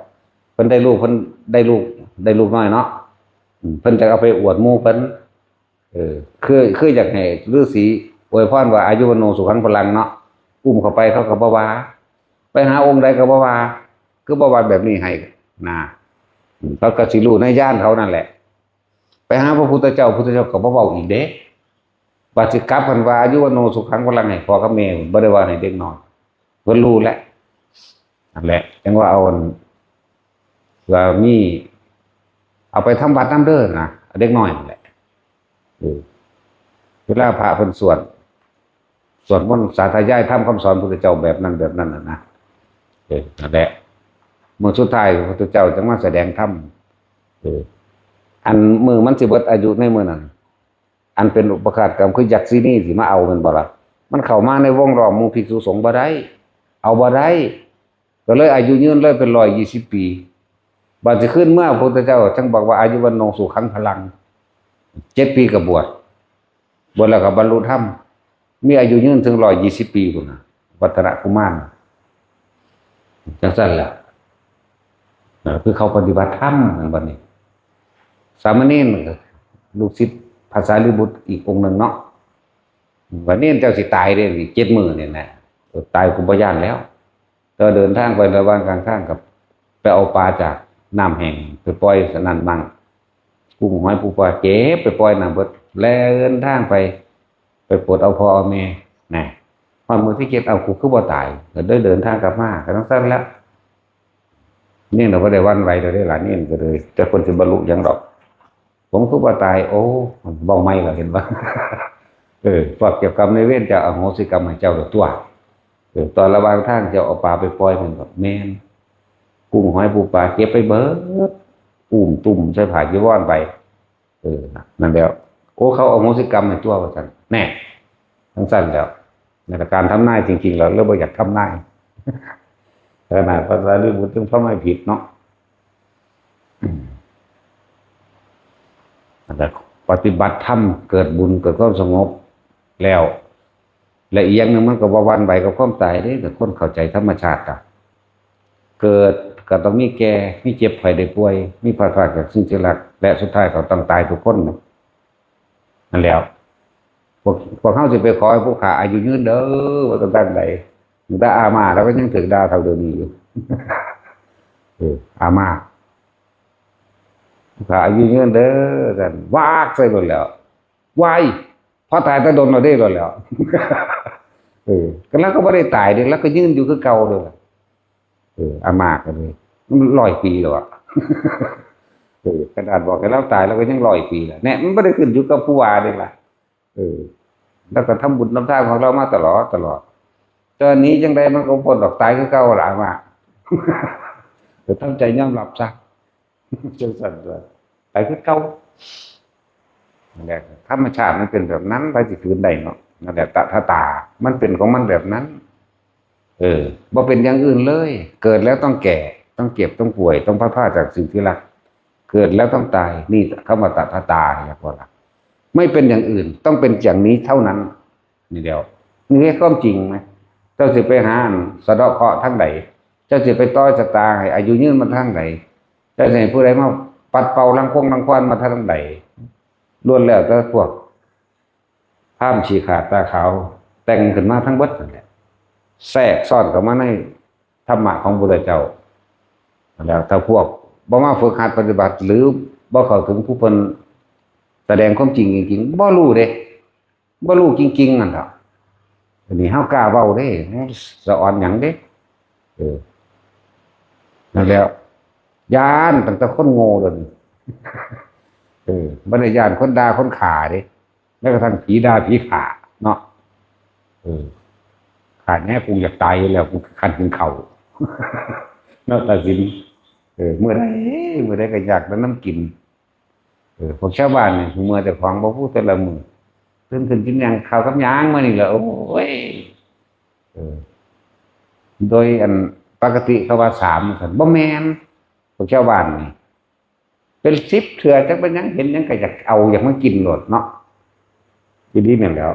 ເພິ່ນໄດ້ລູກ ເພິ່ນໄດ້ລູກ ໄດ້ລູກນ້ອຍເນາະ ເພິ່ນຈະເອົາໄປອວດໝູ່ເພິ່ນ. ເອີ ຄື ຄືຢາກໃຫ້ລືສີອວຍພອນວ່າ ອາຍຸວັນໂນສຸຂັງພະລັງເນາະ ອຸ້ມເຂົ້າໄປເຂົາກໍບໍ່ວ່າ ໄປຫາອົງໃດກໍບໍ່ວ່າ ຄືບໍ່ວ່າແບບນີ້ໃຫ້ນາ ເຂົາກໍຊິຮູ້ໃນຍານເຂົານັ້ນແຫຼະ. ໄປຫາພະພຸດທະເຈົ້າ ພຸດທະເຈົ້າກໍບໍ່ເວົ້າອີກເດ້. ບາດຊິກັບເພິ່ນວ່າ ອາຍຸວັນໂນສຸຂັງພະລັງ ໃຫ້ພໍ່ກັບແມ່ ບໍ່ໄດ້ວ່າໃຫ້ເດັກນ້ອຍ ເພິ່ນຮູ້ແຫຼະ. ນັ້ນແຫຼະ ຈັ່ງວ່າເອົາອັນ ວ່າມີ ເອົາໄປທຳວັດນຳເດີນະ ເດັກນ້ອຍນັ້ນແຫຼະ. ເອີ ເວລາພະເພິ່ນສວດ ສວດມົນສາທະຍາຍທຳຄຳສອນພຸດທະເຈົ້າແບບນັ້ນແບບນັ້ນນະ. ເອີ ນັ້ນແຫຼະ ມື້ສຸດທ້າຍພຸດທະເຈົ້າຈຶ່ງມາສະແດງທຳ. ເອີ ອັນມື້ມັນຊິເບິດອາຍຸໃນມື້ນັ້ນ ອັນເປັນອຸປະຄາດກຳ ຄືຍັກຊີນີຊິມາເອົາແມ່ນບໍ່ລະ? ມັນເຂົ້າມາໃນວົງລ້ອມໝູ່ພິກສຸສົງບໍ່ໄດ້ ເອົາບໍ່ໄດ້ ກໍເລີຍອາຍຸຍືນເລີຍເປັນຮ້ອຍຊາວປີ. ບາດຊິຄືນເມືອ ພະພຸດທະເຈົ້າຈຶ່ງບອກວ່າ ອາຍຸວັນໂນສຸຂັງພະລັງ ເຈັດປີກໍບວດ ບວດແລ້ວກໍບັນລຸທຳ ມີອາຍຸຍືນເຖິງຮ້ອຍຊາວປີພຸ້ນນະ ວັດທະນະກຸມານ. ຈັ່ງຊັ້ນແຫຼະ ເອີ ຄືເຂົາປະຕິບັດທຳແມ່ນບໍ່ນີ້? ສາມະເນນ ລູກສິດພະສາລີບຸດອີກອົງໜຶ່ງເນາະ ວ່າເນນເຈົ້າຊິຕາຍເດ້ນີ້ ເຈັດມື້ນີ້ນະ ເອີ ຕາຍກໍບໍ່ຢ້ານແລ້ວ. ແຕ່ວ່າເດີນທາງໄປລະຫວ່າງກາງທາງ ກໍໄປເອົາປາຈາກນ້ຳແຫ້ງໄປປ່ອຍສະນັ້ນມັ່ງ ກຸ້ງຫອຍປູປາເກັບໄປປ່ອຍນ້ຳເບິດ ແລ່ນທາງໄປ ໄປປວດເອົາພໍ່ເອົາແມ່ນະ. ຮອດມື້ທີເຈັດ ເອົ້າ ກູຄືບໍ່ຕາຍ ກໍໄດ້ເດີນທາງກັບມາ ກໍຈັ່ງຊັ້ນແຫຼະ. ເນນກໍບໍ່ໄດ້ຫວັ່ນໄຫວດອກເດ້ລະ ເນນກໍເລີຍ ແຕ່ເພິ່ນຊິບັນລຸຫຍັງດອກ. ຜົມຄືບໍ່ຕາຍ ໂອ້ ເວົ້າໃໝ່ລະເຫັນບໍ່? ເອີ ພວກເຈົ້າກຳນາຍເວນເຈົ້າອະໂຫສິກຳໃຫ້ເຈົ້າໂລດຕົວະ. ເອີ ຕອນລະຫວ່າງທາງເຈົ້າເອົາປາໄປປ່ອຍ ເພິ່ນກໍແມ່ນ ກຸ້ງຫອຍປູປາເກັບໄປເບິດ ອຸ້ມຕຸ້ມໃສ່ຜ້າຈີວອນໄປ. ເອີ ນັ້ນແຫຼະ ໂອ້ ເຂົາອະໂຫສິກຳໃຫ້ຕົວະວ່າຊັ້ນ ແນ່ ຈັ່ງຊັ້ນແຫຼະ. ແລ້ວກໍການທຳນາຍຈິງໆ ແລ້ວເລີຍບໍ່ຢາກທຳນາຍ ຂະໜາດພະສາລີບຸດຍັງທຳນາຍຜິດເນາະ. ອືມ ແລ້ວກໍປະຕິບັດທຳ ເກີດບຸນ ເກີດຄວາມສະຫງົບແລ້ວ ແລະ ອີກຢ່າງໜຶ່ງ ມັນກໍບໍ່ຫວັ່ນໄຫວກັບຄວາມຕາຍເດ້ ຖ້າຄົນເຂົ້າໃຈທຳມະຊາດກໍ ເກີດກໍຕ້ອງມີແກ່ ມີເຈັບໄຂ້ໄດ້ປ່ວຍ ມີພັດພາກຈາກສິ່ງທີ່ຮັກ ແລະ ສຸດທ້າຍກໍຕ້ອງຕາຍທຸກຄົນ. ນັ້ນແຫຼະ ພວກ ພວກເຮົາຊິໄປຂໍໃຫ້ຜູ້ຂ້າອາຍຸຍືນເດີ ວ່າແຕ່ຈັ່ງໃດ ແຕ່ອາມ່າລາວກໍຍັງຖືກດ່າເທົ່າດຽວນີ້ຢູ່. ເອີ ອາມ່າ ຜູ້ຂ້າອາຍຸຍືນເດີ ຊັ້ນ ວາກໃສ່ໂລດແລ້ວ ວາຍ ພໍ່ຕາຍແຕ່ດົນແລ້ວເດ້ ໂລດແລ້ວ. ເອີ ກໍລາວກໍບໍ່ໄດ້ຕາຍເດ້ ລາວກໍຍືນຢູ່ຄືເກົ່າເດ້. ເອີ ອາມ່າກໍເລີຍ ມັນຮ້ອຍປີແລ້ວອະ. ເອີ ຂະໜາດບອກໃຫ້ລາວຕາຍ ລາວກໍຍັງຮ້ອຍປີລະ ແນ່ ມັນບໍ່ໄດ້ຂຶ້ນຢູ່ກັບຜູ້ວ່າເດ້ລະ. ເອີ ລາວກໍທຳບຸນທຳທານຂອງລາວມາຕະຫຼອດ ຕະຫຼອດ ແຕ່ວ່າໜີຈັ່ງໃດມັນກໍບໍ່ພົ້ນດອກ ຕາຍຄືເກົ່າລະ ອາມ່າ. ກໍທຳໃຈຍອມຮັບຊະ ຈັ່ງຊັ້ນຕົວະ ໄປຄືເກົ່າ. ນັ້ນແຫຼະ ທຳມະຊາດມັນເປັນແບບນັ້ນ ໃຜຊິຝືນໄດ້ເນາະ. ນັ້ນແຫຼະ ຕະຖາຕາ ມັນເປັນຂອງມັນແບບນັ້ນ. ເອີ ບໍ່ເປັນຢ່າງອື່ນເລີຍ ເກີດແລ້ວຕ້ອງແກ່ ຕ້ອງເຈັບ ຕ້ອງປ່ວຍ ຕ້ອງພັດພາກຈາກສິ່ງທີ່ຮັກ ເກີດແລ້ວຕ້ອງຕາຍ ນີ້ຄຳວ່າຕະຖາຕາ ເຫັນບໍ່ລະ? ໄມ່ເປັນຢ່າງອື່ນ ຕ້ອງເປັນຢ່າງນີ້ເທົ່ານັ້ນ. ນີ້ແຫຼະ ນີ້ແຫຼະຄວາມຈິງນະ. ເຈົ້າຊິໄປຫາອັນສະເດາະເຄາະທາງໃດ? ເຈົ້າຊິໄປຕໍ່ຊະຕາໃຫ້ອາຍຸຍືນມາທາງໃດ? ເຈົ້າຊິໃຫ້ຜູ້ໃດມາປັດເປົ່າລັງຄົງລັງຄວັນມາທາງໃດ? ລ້ວນແລ້ວແຕ່ພວກພາມຂີ້ຂາດຕາຂາວ ແຕ່ງຂຶ້ນມາທັງເບິດນັ້ນແຫຼະ ແຊກຊ້ອນເຂົ້າມາໃນທຳມະຂອງພຸດທະເຈົ້າ. ແລ້ວຖ້າພວກບໍ່ມາຝຶກຫັດປະຕິບັດ ຫຼື ບໍ່ເຂົ້າເຖິງຜູ້ເພິ່ນສະແດງຄວາມຈິງຈິງໆ ບໍ່ຮູ້ເດ້. ບໍ່ຮູ້ຈິງໆ ນັ້ນດອກ. ອັນນີ້ເຮົາກ້າເວົ້າເດ້ ເຮົາສະອອນຫຍັງເດ້. ເອີ ນັ້ນແຫຼະ ຢ້ານຕັ້ງແຕ່ຄົນໂງ່ດຽວນີ້. ເອີ ບໍ່ໄດ້ຢ້ານຄົນດ່າຄົນຂ້າເດ້ ແມ້ກະທັ່ງຜີດ່າຜີຂ້າເນາະ. ເອີ ຂ້າແນ່ ກູຢາກຕາຍຢູ່ແລ້ວ ກູຄັນກິນເຂົ້າເນາະ ຕາສິນ. ເອີ ມື້ໃດ ມື້ໃດກໍຢາກໄດ້ນຳກິນ. ເອີ ພວກຊາວບ້ານນີ້ ເມື່ອເຈົ້າຂອງບໍ່ຮູ້ແຕ່ລະມື້ ຕື່ນຂຶ້ນກິນຫຍັງ ເຂົ້າກັບຫຍັງມານີ້ລະ ໂອ້ຍ. ເອີ ໂດຍອັນ ປະກະຕິເຂົາວ່າສາມ ວ່າຊັ້ນ ບໍ່ແມ່ນ. ພວກຊາວບ້ານນີ້ ເປັນສິບເທື່ອ ຈັກເປັນຫຍັງ ເຫັນຫຍັງກໍຢາກເອົາ ຢາກມາກິນໂລດເນາະ. ອີ່ຫຼີແມ່ນແລ້ວ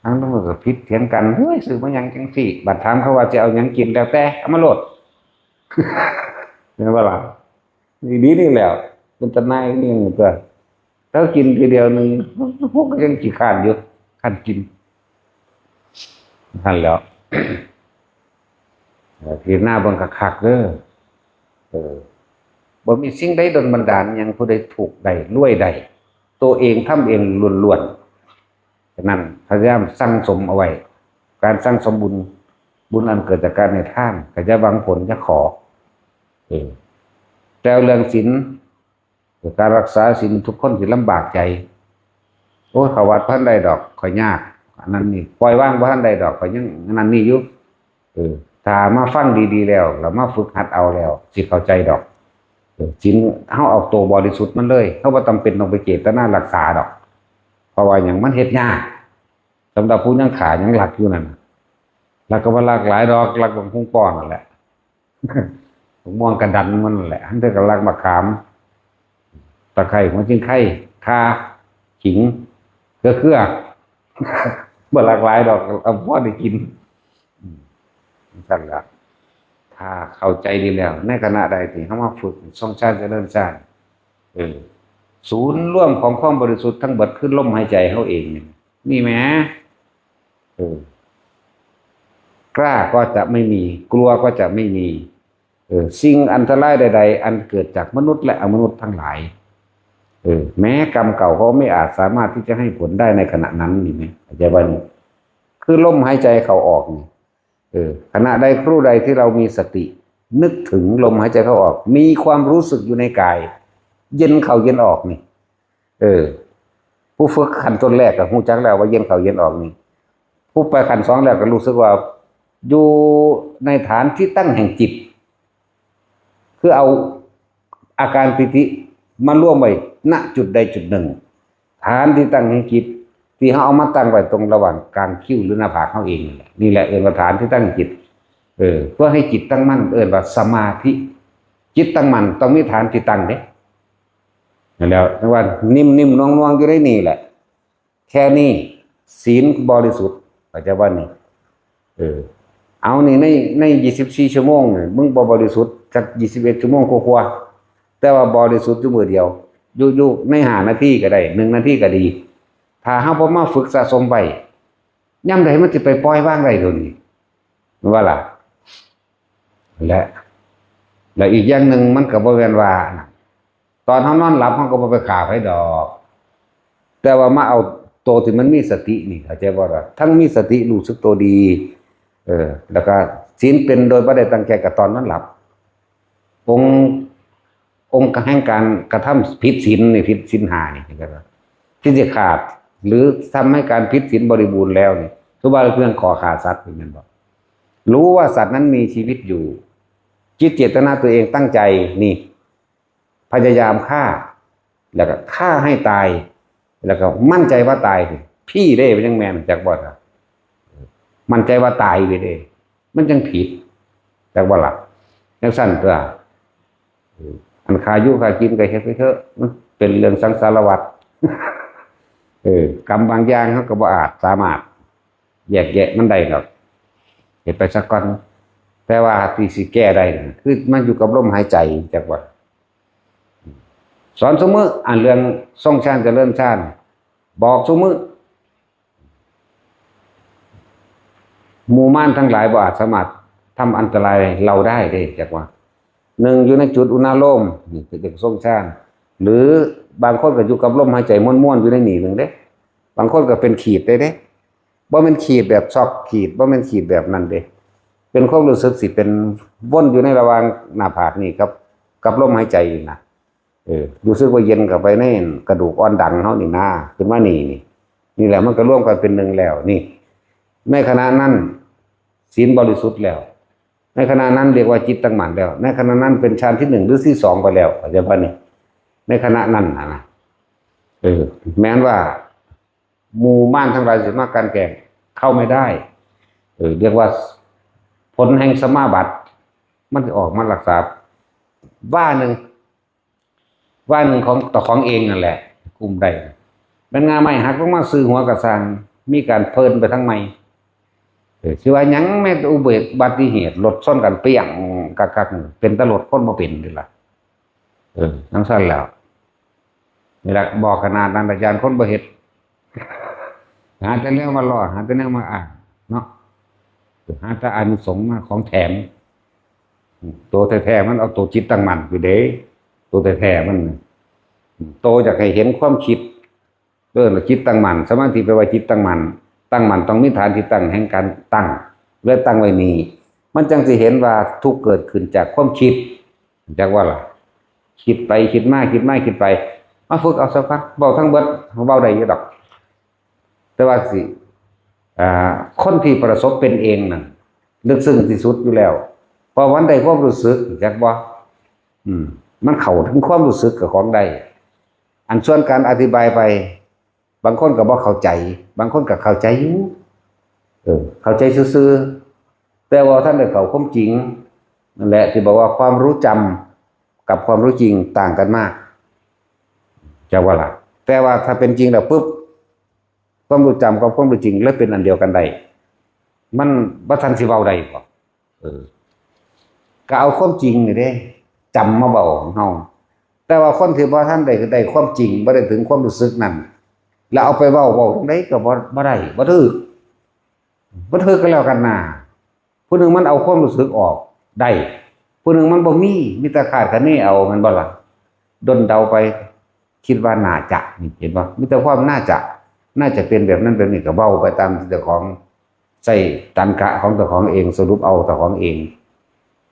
ທາງນັ້ນກໍຜິດຖຽງກັນ ເຮີ້ຍ ຊື້ມາຫຍັງຈັ່ງຊີ້. ບັດຖາມເຂົາວ່າຊິເອົາຫຍັງກິນ ແລ້ວແຕ່ ເອົາມາໂລດ ແມ່ນບໍ່ລະ? ອີ່ຫຼີນີ້ແຫຼ້ວ ເປັນຕາໜ່າຍນີ້ຕົວະ. ເຮົາກິນທີດຽວໜຶ່ງ ເຮົາກໍຍັງຂີ້ຄ້ານຢູ່ ຄັນກິນ. ຫັ້ນແຫຼ້ວ ເອີ ພິຈາລະນາເບິ່ງຄັກໆເດີ. ເອີ ບໍ່ມີສິ່ງໃດດົນບັນດານຫຍັງຜູ້ໃດທຸກໄດ້ ລວຍໄດ້ ໂຕເອງທຳເອງລ້ວນໆ. ສະນັ້ນ ພະຍາຍາມສັ່ງສົມເອົາໄວ້ ການສັ່ງສົມບຸນ ບຸນອັນເກີດຈາກການໃຫ້ທານ ກໍຢ່າຫວັງຜົນ ຢ່າຂໍ. ເອີ ແຕ່ເລື່ອງສິນ ການລັກສາສິນ ທຸກຄົນຊິລຳບາກໃຈ. ໂອ້ຍ ເຂົ້າວັດບໍ່ທັນໄດ້ດອກ ຂ້ອຍຍາກ ອັນນັ້ນນີ້ ປ່ອຍວາງບໍ່ທັນໄດ້ດອກ ຂ້ອຍຍັງອັນນັ້ນນີ້ຢູ່. ເອີ ຖ້າມາຟັງດີໆແລ້ວ ແລ້ວມາຝຶກຫັດເອົາແລ້ວ ຊິເຂົ້າໃຈດອກ. ເອີ ສິນເຮົາເອົາໂຕບໍລິສຸດມັນເລີຍ ເຮົາບໍ່ຈຳເປັນຕ້ອງໄປເຈດຕະນາລັກສາດອກ. ເພາະວ່າຫຍັງ? ມັນເຮັດຍາກ ສຳລັບຜູ້ຍັງຂ້າຍັງລັກຢູ່ນັ້ນນະ. ລັກກໍບໍ່ລັກຫຼາຍດອກ ລັກບັກຫຸ່ງປ້ອນນັ້ນແຫຼະ ບັກມ່ວງກະດັນມັນນັ້ນແຫຼະ ລາງເທື່ອກໍລັກໝາກຂາມ ຕະໄຄ ຫົວຈິງໄຄ ຂ່າ ຂີງ ເກືອ ເກືອ ບໍ່ຫຼັກຫຼາຍດອກ ເອົາພໍໄດ້ກິນ. ອືມ ຈັ່ງຊັ້ນລະ ຖ້າເຂົ້າໃຈດີແລ້ວ ໃນຂະນະໃດທີ່ເຮົາມາຝຶກຊົງຊານຈະເລີນຊານ ເອີ ສູນລວມຂອງຄວາມບໍລິສຸດທັງເບິດຄືລົມຫາຍໃຈເຮົາເອງນີ້ ນີ້ແໝ ເອີ ກ້າກໍຈະໄມ່ມີ ກົວກໍຈະໄມ່ມີ. ເອີ ສິ່ງອັນຕະລາຍໃດໆ ອັນເກີດຈາກມະນຸດ ແລະ ອະມະນຸດທັງຫຼາຍ ເອີ ແມ້ກຳເກົ່າກໍໄມ່ອາດສາມາດທີ່ຈະໃຫ້ຜົນໄດ້ໃນຂະນະນັ້ນ ນີ້ແໝ ເຂົ້າໃຈບໍ່ນີ້? ຄືລົມຫາຍໃຈເຂົ້າອອກນີ້ ເອີ ຂະນະໃດຄຣູໃດທີ່ເຮົາມີສະຕິ ນຶກເຖິງລົມຫາຍໃຈເຂົ້າອອກ ມີຄວາມຮູ້ສຶກຢູ່ໃນກາຍ ເຢັນເຂົ້າເຢັນອອກນີ້ ເອີ ຜູ້ຝຶກຂັ້ນຕົ້ນແລກກໍຮູ້ຈັກແລ້ວວ່າເຢັນເຂົ້າເຢັນອອກນີ້ ຜູ້ໄປຂັ້ນສອງແລ້ວກໍຮູ້ສຶກວ່າຢູ່ໃນຖານທີ່ຕັ້ງແຫ່ງຈິດ ຄືເອົາອາການປີຕິມາລວມໄວ້ ນະ ຈຸດໃດຈຸດໜຶ່ງ ຖານທີ່ຕັ້ງແຫ່ງຈິດ ທີ່ເຮົາເອົາມາຕັ້ງໄວ້ຕົງລະຫວ່າງກາງຄິ້ວ ຫຼື ໜ້າຜາກເຮົາເອງນີ້ແຫຼະ ນີ້ແຫຼະເອີ້ນວ່າຖານທີ່ຕັ້ງແຫ່ງຈິດ. ເອີ ເພື່ອໃຫ້ຈິດຕັ້ງໝັ້ນເອີ້ນວ່າສະມາທິ ຈິດຕັ້ງໝັ້ນຕ້ອງມີຖານທີ່ຕັ້ງເດ້. ນັ້ນແຫຼະ ຈັ່ງວ່ານິ້ມໆນວງໆຢູ່ໃນນີ້ແຫຼະ ແຄ່ນີ້ ສິນບໍລິສຸດ ເຂົ້າໃຈບໍ່ນີ້? ເອີ ເອົານີ້ ໃນ ໃນ ຊາວສີ່ຊົ່ວໂມງນີ້ ມຶງບໍ່ບໍລິສຸດຈັກຊາວເອັດຊົ່ວໂມງກວ່າໆ ແຕ່ວ່າບໍລິສຸດຢູ່ມື້ດຽວ ຢູ່ ຢູ່ໃນຫ້ານາທີກໍໄດ້ ໜຶ່ງນາທີກໍດີ ຖ້າເຮົາບໍ່ມາຝຶກສະສົມໄວ້ ຍາມໃດມັນຊິໄປປ່ອຍວາງໄດ້ໂດຍນີ້ ແມ່ນບໍ່ລະ? ແລະ ແລະອີກຢ່າງໜຶ່ງ ມັນກໍບໍ່ແມ່ນວ່າ ຕອນເຮົານອນຫຼັບ ເຮົາກໍບໍ່ໄປຂ້າໃຜດອກ ແຕ່ວ່າມາເອົາໂຕທີ່ມັນມີສະຕິນີ້ ເຂົ້າໃຈບໍ່ລະ? ທັງມີສະຕິ ຮູ້ສຶກໂຕດີ ເອີ ແລ້ວກໍສິນເປັນໂດຍບໍ່ໄດ້ຕັ້ງໃຈ ກໍຕອນນອນຫຼັບ ອົງ ອົງແຫ່ງການກະທຳຜິດສິນນີ້ ຜິດສິນຫ້ານີ້ ທີ່ຊິຂາດ ຫຼື ທຳໃຫ້ການຜິດສິນບໍລິບູນແລ້ວນີ້ ຄືວ່າເລື່ອງຂໍ້ຂ້າສັດນີ້ ແມ່ນບໍ່? ຮູ້ວ່າສັດນັ້ນມີຊີວິດຢູ່ ຈິດເຈດຕະນາຕົວເອງຕັ້ງໃຈນີ້ ພະຍາຍາມຂ້າ ແລ້ວກໍຂ້າໃຫ້ຕາຍ ແລ້ວກໍໝັ້ນໃຈວ່າຕາຍ ພີ້ເດ້ ມັນຍັງແມ່ນ ຈັກບໍ່ລະ? ໝັ້ນໃຈວ່າຕາຍເດ້ ມັນຈັ່ງຜິດ ຈັກບໍ່ລະ? ຈັ່ງຊັ້ນຕົວະ ເອີ ອັນຂ້າຢູ່ຂ້າກິນກໍເຮັດໄປເຖາະ ມັນເປັນເລື່ອງສັງສາລະວັດ ເອີ ກຳບາງຢ່າງເຮົາກໍບໍ່ອາດສາມາດແຍກແຍະມັນໄດ້ດອກ ເຮັດໄປຊະກ່ອນ ແຕ່ວ່າທີ່ຊິແກ້ໄດ້ນັ້ນ ຄືມາຢູ່ກັບລົມຫາຍໃຈ ຈັກວ່າ ສອນຊຸມື້ ອັນເລື່ອງຊົງຊານຈະເລີນຊານ ບອກຊຸມື້ ໝູ່ມານທັງຫຼາຍບໍ່ອາດສາມາດທຳອັນຕະລາຍເຮົາໄດ້ເດ້ ຈັກວ່າ ໜຶ່ງ ຢູ່ໃນຈຸດອຸນາໂລມ ນີ້ເປັນເລື່ອງຊົງຊານ ຫຼື ບາງຄົນກໍຢູ່ກັບລົມຫາຍໃຈມ່ວນໆຢູ່ໃນນີ້ໜຶ່ງເດ້ ບາງຄົນກໍເປັນຂີດໄດ້ເດ້ ບໍ່ແມ່ນຂີດແບບຊັອກຂີດ ບໍ່ແມ່ນຂີດແບບນັ້ນເດ້ ເປັນຄວາມຮູ້ສຶກທີ່ເປັນວົນຢູ່ໃນລະຫວ່າງໜ້າຜາກນີ້ກັບ ກັບລົມຫາຍໃຈນີ້ນະ. ເອີ ຮູ້ສຶກວ່າເຢັນເຂົ້າໄປໃນກະດູກອ່ອນດັງເຮົານີ້ນາ ຂຶ້ນມານີ້ ນີ້ ນີ້ແຫຼະ ມັນກໍລວມກັນເປັນໜຶ່ງແລ້ວ ນີ້ ໃນຂະນະນັ້ນ ສິນບໍລິສຸດແລ້ວ ໃນຂະນະນັ້ນເອີ້ນວ່າຈິດຕັ້ງໝັ້ນແລ້ວ ໃນຂະນະນັ້ນເປັນຊານທີໜຶ່ງ ຫຼື ທີສອງໄປແລ້ວ ເຂົ້າໃຈບໍ່ນີ້? ໃນຂະນະນັ້ນນະ ເອີ ແມ່ນວ່າ ໝູ່ມານທັງຫຼາຍຊິມາກັ່ນແກ້ງ ເຂົ້າໄມ່ໄດ້ ເອີ ເອີ້ນວ່າຜົນແຫ່ງສະມາບັດ ມັນຊິອອກມາລັກສະນະວ່າໜຶ່ງ ວ່າໜຶ່ງຂອງເຈົ້າຂອງເອງນັ້ນແຫຼະ ກຸມໄດ້ ແມ່ນງ່າໄມ້ຫັກລົງມາຊື່ຫົວກະຊ່າງ ມີການເພີ່ນໄປທາງໃໝ່ ເອີ ຊິວ່າຫຍັງ ແມ້ແຕ່ອຸບັດຕິເຫດ ລົດຊົນກັນປຽງກັກໆ ເປັນຕາລົດ ຄົນບໍ່ເປັນເດ້ລະ ເອີ ຈັ່ງຊັ້ນແລ້ວ ນີ້ລະ ບອກຂະໜາດນັ້ນລະ ຢ້ານຄົນບໍ່ເຮັດ ຫາແຕ່ແນວມາລໍ້ ຫາແຕ່ແນວມາອ້າງເນາະ ຫາແຕ່ອານິສົງມາຂອງແຖມ ໂຕແທ້ໆ ມັນເອົາໂຕຈິດຕັ້ງໝັ້ນຢູ່ເດ້ ໂຕແທ້ໆ ມັນ ໂຕຢາກໃຫ້ເຫັນຄວາມຄິດ ເອີ້ນວ່າຈິດຕັ້ງໝັ້ນ ສະມາທິແປວ່າຈິດຕັ້ງໝັ້ນ ຕັ້ງໝັ້ນຕ້ອງມີຖານທີ່ຕັ້ງແຫ່ງການຕັ້ງ ແລະ ຕັ້ງໄວ້ນີ້ ມັນຈັ່ງຊິເຫັນວ່າທຸກເກີດຂຶ້ນຈາກຄວາມຄິດ ຮູ້ຈັກບໍ່ລະ? ຄິດໄປຄິດມາ ຄິດມາຄິດໄປ ມາຝຶກເອົາສາກ່ອນ ເວົ້າທັງເບິດ ເວົ້າໄດ້ຢູ່ດອກ ແຕ່ວ່າຊິ ອ່າ ຄົນທີ່ປະສົບເປັນເອງນັ້ນ ເລິກເຊິ່ງທີ່ສຸດຢູ່ແລ້ວ ເພາະມັນໄດ້ຄວາມຮູ້ສຶກ ຮູ້ຈັກບໍ່? ອືມ ມັນເຂົ້າເຖິງຄວາມຮູ້ສຶກເຈົ້າຂອງໄດ້ ອັນສ່ວນການອະທິບາຍໄປ ບາງຄົນກໍບໍ່ເຂົ້າໃຈ ບາງຄົນກໍເຂົ້າໃຈຢູ່ ເອີ ເຂົ້າໃຈຊື່ໆ ແຕ່ວ່າບໍ່ທັນໄດ້ເຂົ້າຄວາມຈິງ ນັ້ນແຫຼະ ທີ່ບອກວ່າຄວາມຮູ້ຈຳກັບຄວາມຮູ້ຈິງຕ່າງກັນມາກ ເຈົ້າວ່າລະ? ແຕ່ວ່າຖ້າເປັນຈິງແລ້ວປຶບ ຄວາມຮູ້ຈຳກັບຄວາມຮູ້ຈິງເລີຍເປັນອັນດຽວກັນໄດ້ ມັນບໍ່ທັນຊິເວົ້າໄດ້ບໍ? ເອີ ກໍເອົາຄວາມຈິງນີ້ເດ້ ຈຳມາເວົ້າຂອງເຮົາ ແຕ່ວ່າຄົນທີ່ບໍ່ທັນໄດ້ ໄດ້ຄວາມຈິງ ບໍ່ໄດ້ເຖິງຄວາມຮູ້ສຶກນັ້ນ ແລ້ວເອົາໄປເວົ້າ ເວົ້າຈັ່ງໃດກໍບໍ່ ບໍ່ໄດ້ ບໍ່ຖືກ ບໍ່ຖືກກໍແລ້ວກັນນາ ຜູ້ໜຶ່ງມັນເອົາຄວາມຮູ້ສຶກອອກໄດ້ ຜູ້ໜຶ່ງມັນບໍ່ມີ ມີແຕ່ຄາດຄະເນເອົາ ແມ່ນບໍ່ລະ? ດົນເດົາໄປ ຄິດວ່າໜ້າຈະ ນີ້ເຫັນບໍ່? ມີແຕ່ຄວາມໜ້າຈະ ໜ້າຈະເປັນແບບນັ້ນແບບນີ້ ກໍເວົ້າໄປຕາມທີ່ເຈົ້າຂອງ ໃຊ້ຕັນກະຂອງເຈົ້າຂອງເອງ ສະຫຼຸບເອົາເຈົ້າຂອງເອງ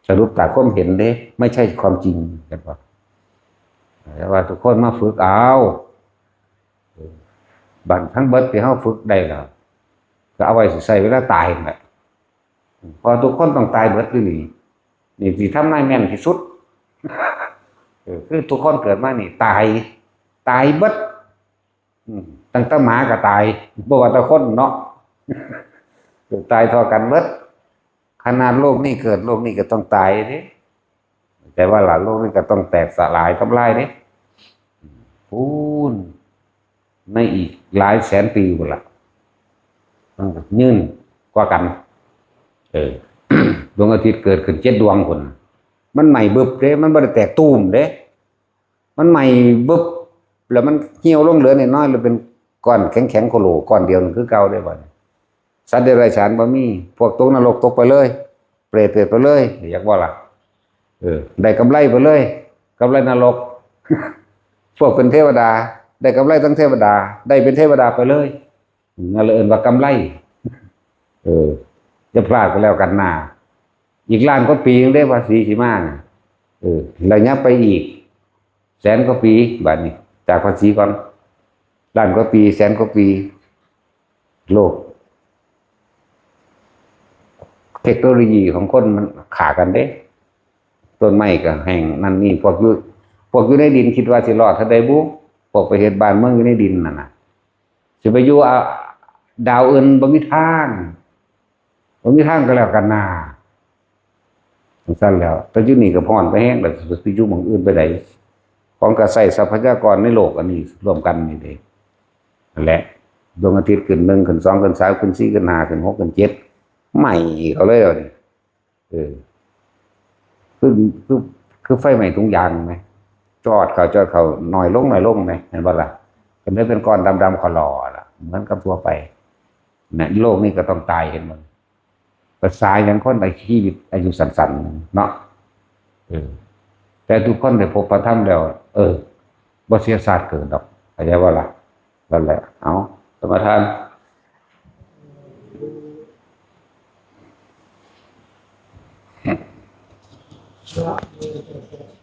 ສະຫຼຸບຕາມຄວາມເຫັນເດ້ ໄມ່ໃຊ່ຄວາມຈິງ ເຫັນບໍ່? ແຕ່ວ່າທຸກຄົນມາຝຶກເອົາ ບັດທັງເບິດທີ່ເຮົາຝຶກໄດ້ແລ້ວ ກໍເອົາໄວ້ຊິໃຊ້ເວລາຕາຍນັ້ນແຫຼະ ເພາະທຸກຄົນຕ້ອງຕາຍເບິດຢູ່ນີ້ ນີ້ຊິທຳນາຍແມ່ນທີ່ສຸດ ເອີ ຄືທຸກຄົນເກີດມານີ້ຕາຍ ຕາຍເບິດ ອືມ ຕັ້ງແຕ່ໝາກໍຕາຍ ບໍ່ວ່າແຕ່ຄົນເນາະ ຕາຍທໍ່ກັນເບິດ ຂະໜາດໂລກນີ້ເກີດ ໂລກນີ້ກໍຕ້ອງຕາຍເດ້ ແຕ່ວ່າລະ ໂລກນີ້ກໍຕ້ອງແຕກສະຫຼາຍທຳລາຍເດ້ ພຸ້ນ ໃນອີກຫຼາຍແສນປີພຸ້ນລະ ມັນກໍຍືນກວ່າກັນ ເອີ ດວງອາທິດເກີດຂຶ້ນເຈັດດວງພຸ້ນ ມັນໄໝ້ບຶບເດ້ ມັນບໍ່ໄດ້ແຕກຕູມເດ້ ມັນໄໝ້ບຶບ ແລ້ວມັນຫ່ຽວລົງເຫຼືອນ້ອຍໆ ແລ້ວເປັນກ້ອນແຂງໆໂຄໂລກ້ອນດຽວນັ້ນຄືເກົ່າເດ້ ບັດນີ້ ສັດເດຍລະສານບໍ່ມີ ພວກຕົກນະລົກຕົກໄປເລີຍ ເປດເປັນໄປເລີຍ ຢາກບໍ່ລະ? ເອີ ໄດ້ກຳໄລໄປເລີຍ ກຳໄລນະລົກ ພວກເປັນເທວະດາ ໄດ້ກຳໄລທັງເທວະດາ ໄດ້ເປັນເທວະດາໄປເລີຍ ນັ້ນລະເອີ້ນວ່າກຳໄລ ເອີ ຢ່າພລາດກໍແລ້ວກັນນາ ອີກລ້ານກວ່າປີເດ້ພາສີຊິມານະ ເອີ ໄລຍະໄປອີກແສນກວ່າປີ ບາດນີ້ ຈາກພາສີກ່ອນ ລ້ານກວ່າປີ ແສນກວ່າປີ ໂລກ ເທັກໂນໂລຢີຂອງຄົນມັນຂ້າກັນເດ້ ຕົ້ນໄມ້ກໍແຫ້ງ ນັ້ນນີ້ ພວກຢູ່ ພວກຢູ່ໃນດິນຄິດວ່າຊິລອດເທົ່າໃດບຸ ພວກໄປເຮັດບ້ານເມືອງຢູ່ໃນດິນນັ້ນນະ ຊິໄປຢູ່ ອາ ດາວອື່ນບໍ່ມີທາງ ບໍ່ມີທາງກໍແລ້ວກັນນາ ຈັ່ງຊັ້ນແລ້ວ ແຕ່ຢູ່ນີ້ກໍຮ້ອນໄປແຮງ ແລ້ວຊິໄປຢູ່ໝ່ອງອື່ນໄປໃດ ຂອງກໍໃຊ້ຊັບພະຍາກອນໃນໂລກອັນນີ້ລວມກັນນີ້ເດ້ ນັ້ນແຫຼະ ດວງອາທິດຂຶ້ນໜຶ່ງ ຂຶ້ນສອງ ຂຶ້ນສາມ ຂຶ້ນສີ່ ຂຶ້ນຫ້າ ຂຶ້ນຫົກ ຂຶ້ນເຈັດ ໄໝ້ເຂົາເລີຍ ເອີ ຄື ຄື ຄືໄຟໄໝ້ຖົງຢາງແມ ຈອດເຂົ້າ ຈອດເຂົ້າ ໜ້ອຍລົງ ໜ້ອຍລົງແມ ເຫັນບໍ່ລະ? ກໍເລີຍເປັນກ້ອນດຳໆ ຂະຫຼໍ່ລະ ເໝືອນກັບທົ່ວໄປ ນະ ໂລກນີ້ກໍຕ້ອງຕາຍ ເຫັນບໍ່? ພາສາຫຍັງຄົນໃດຊີວິດອາຍຸສັ້ນໆ ເນາະ ເອີ ແຕ່ທຸກຄົນໄດ້ພົບພະທຳແລ້ວ ເອີ ບໍ່ເສຍຊາດເກີດດອກ ເຂົ້າໃຈບໍ່ລະ? ນັ້ນແຫຼະ ເອົາ ສະມາທານ ສະມາທານ.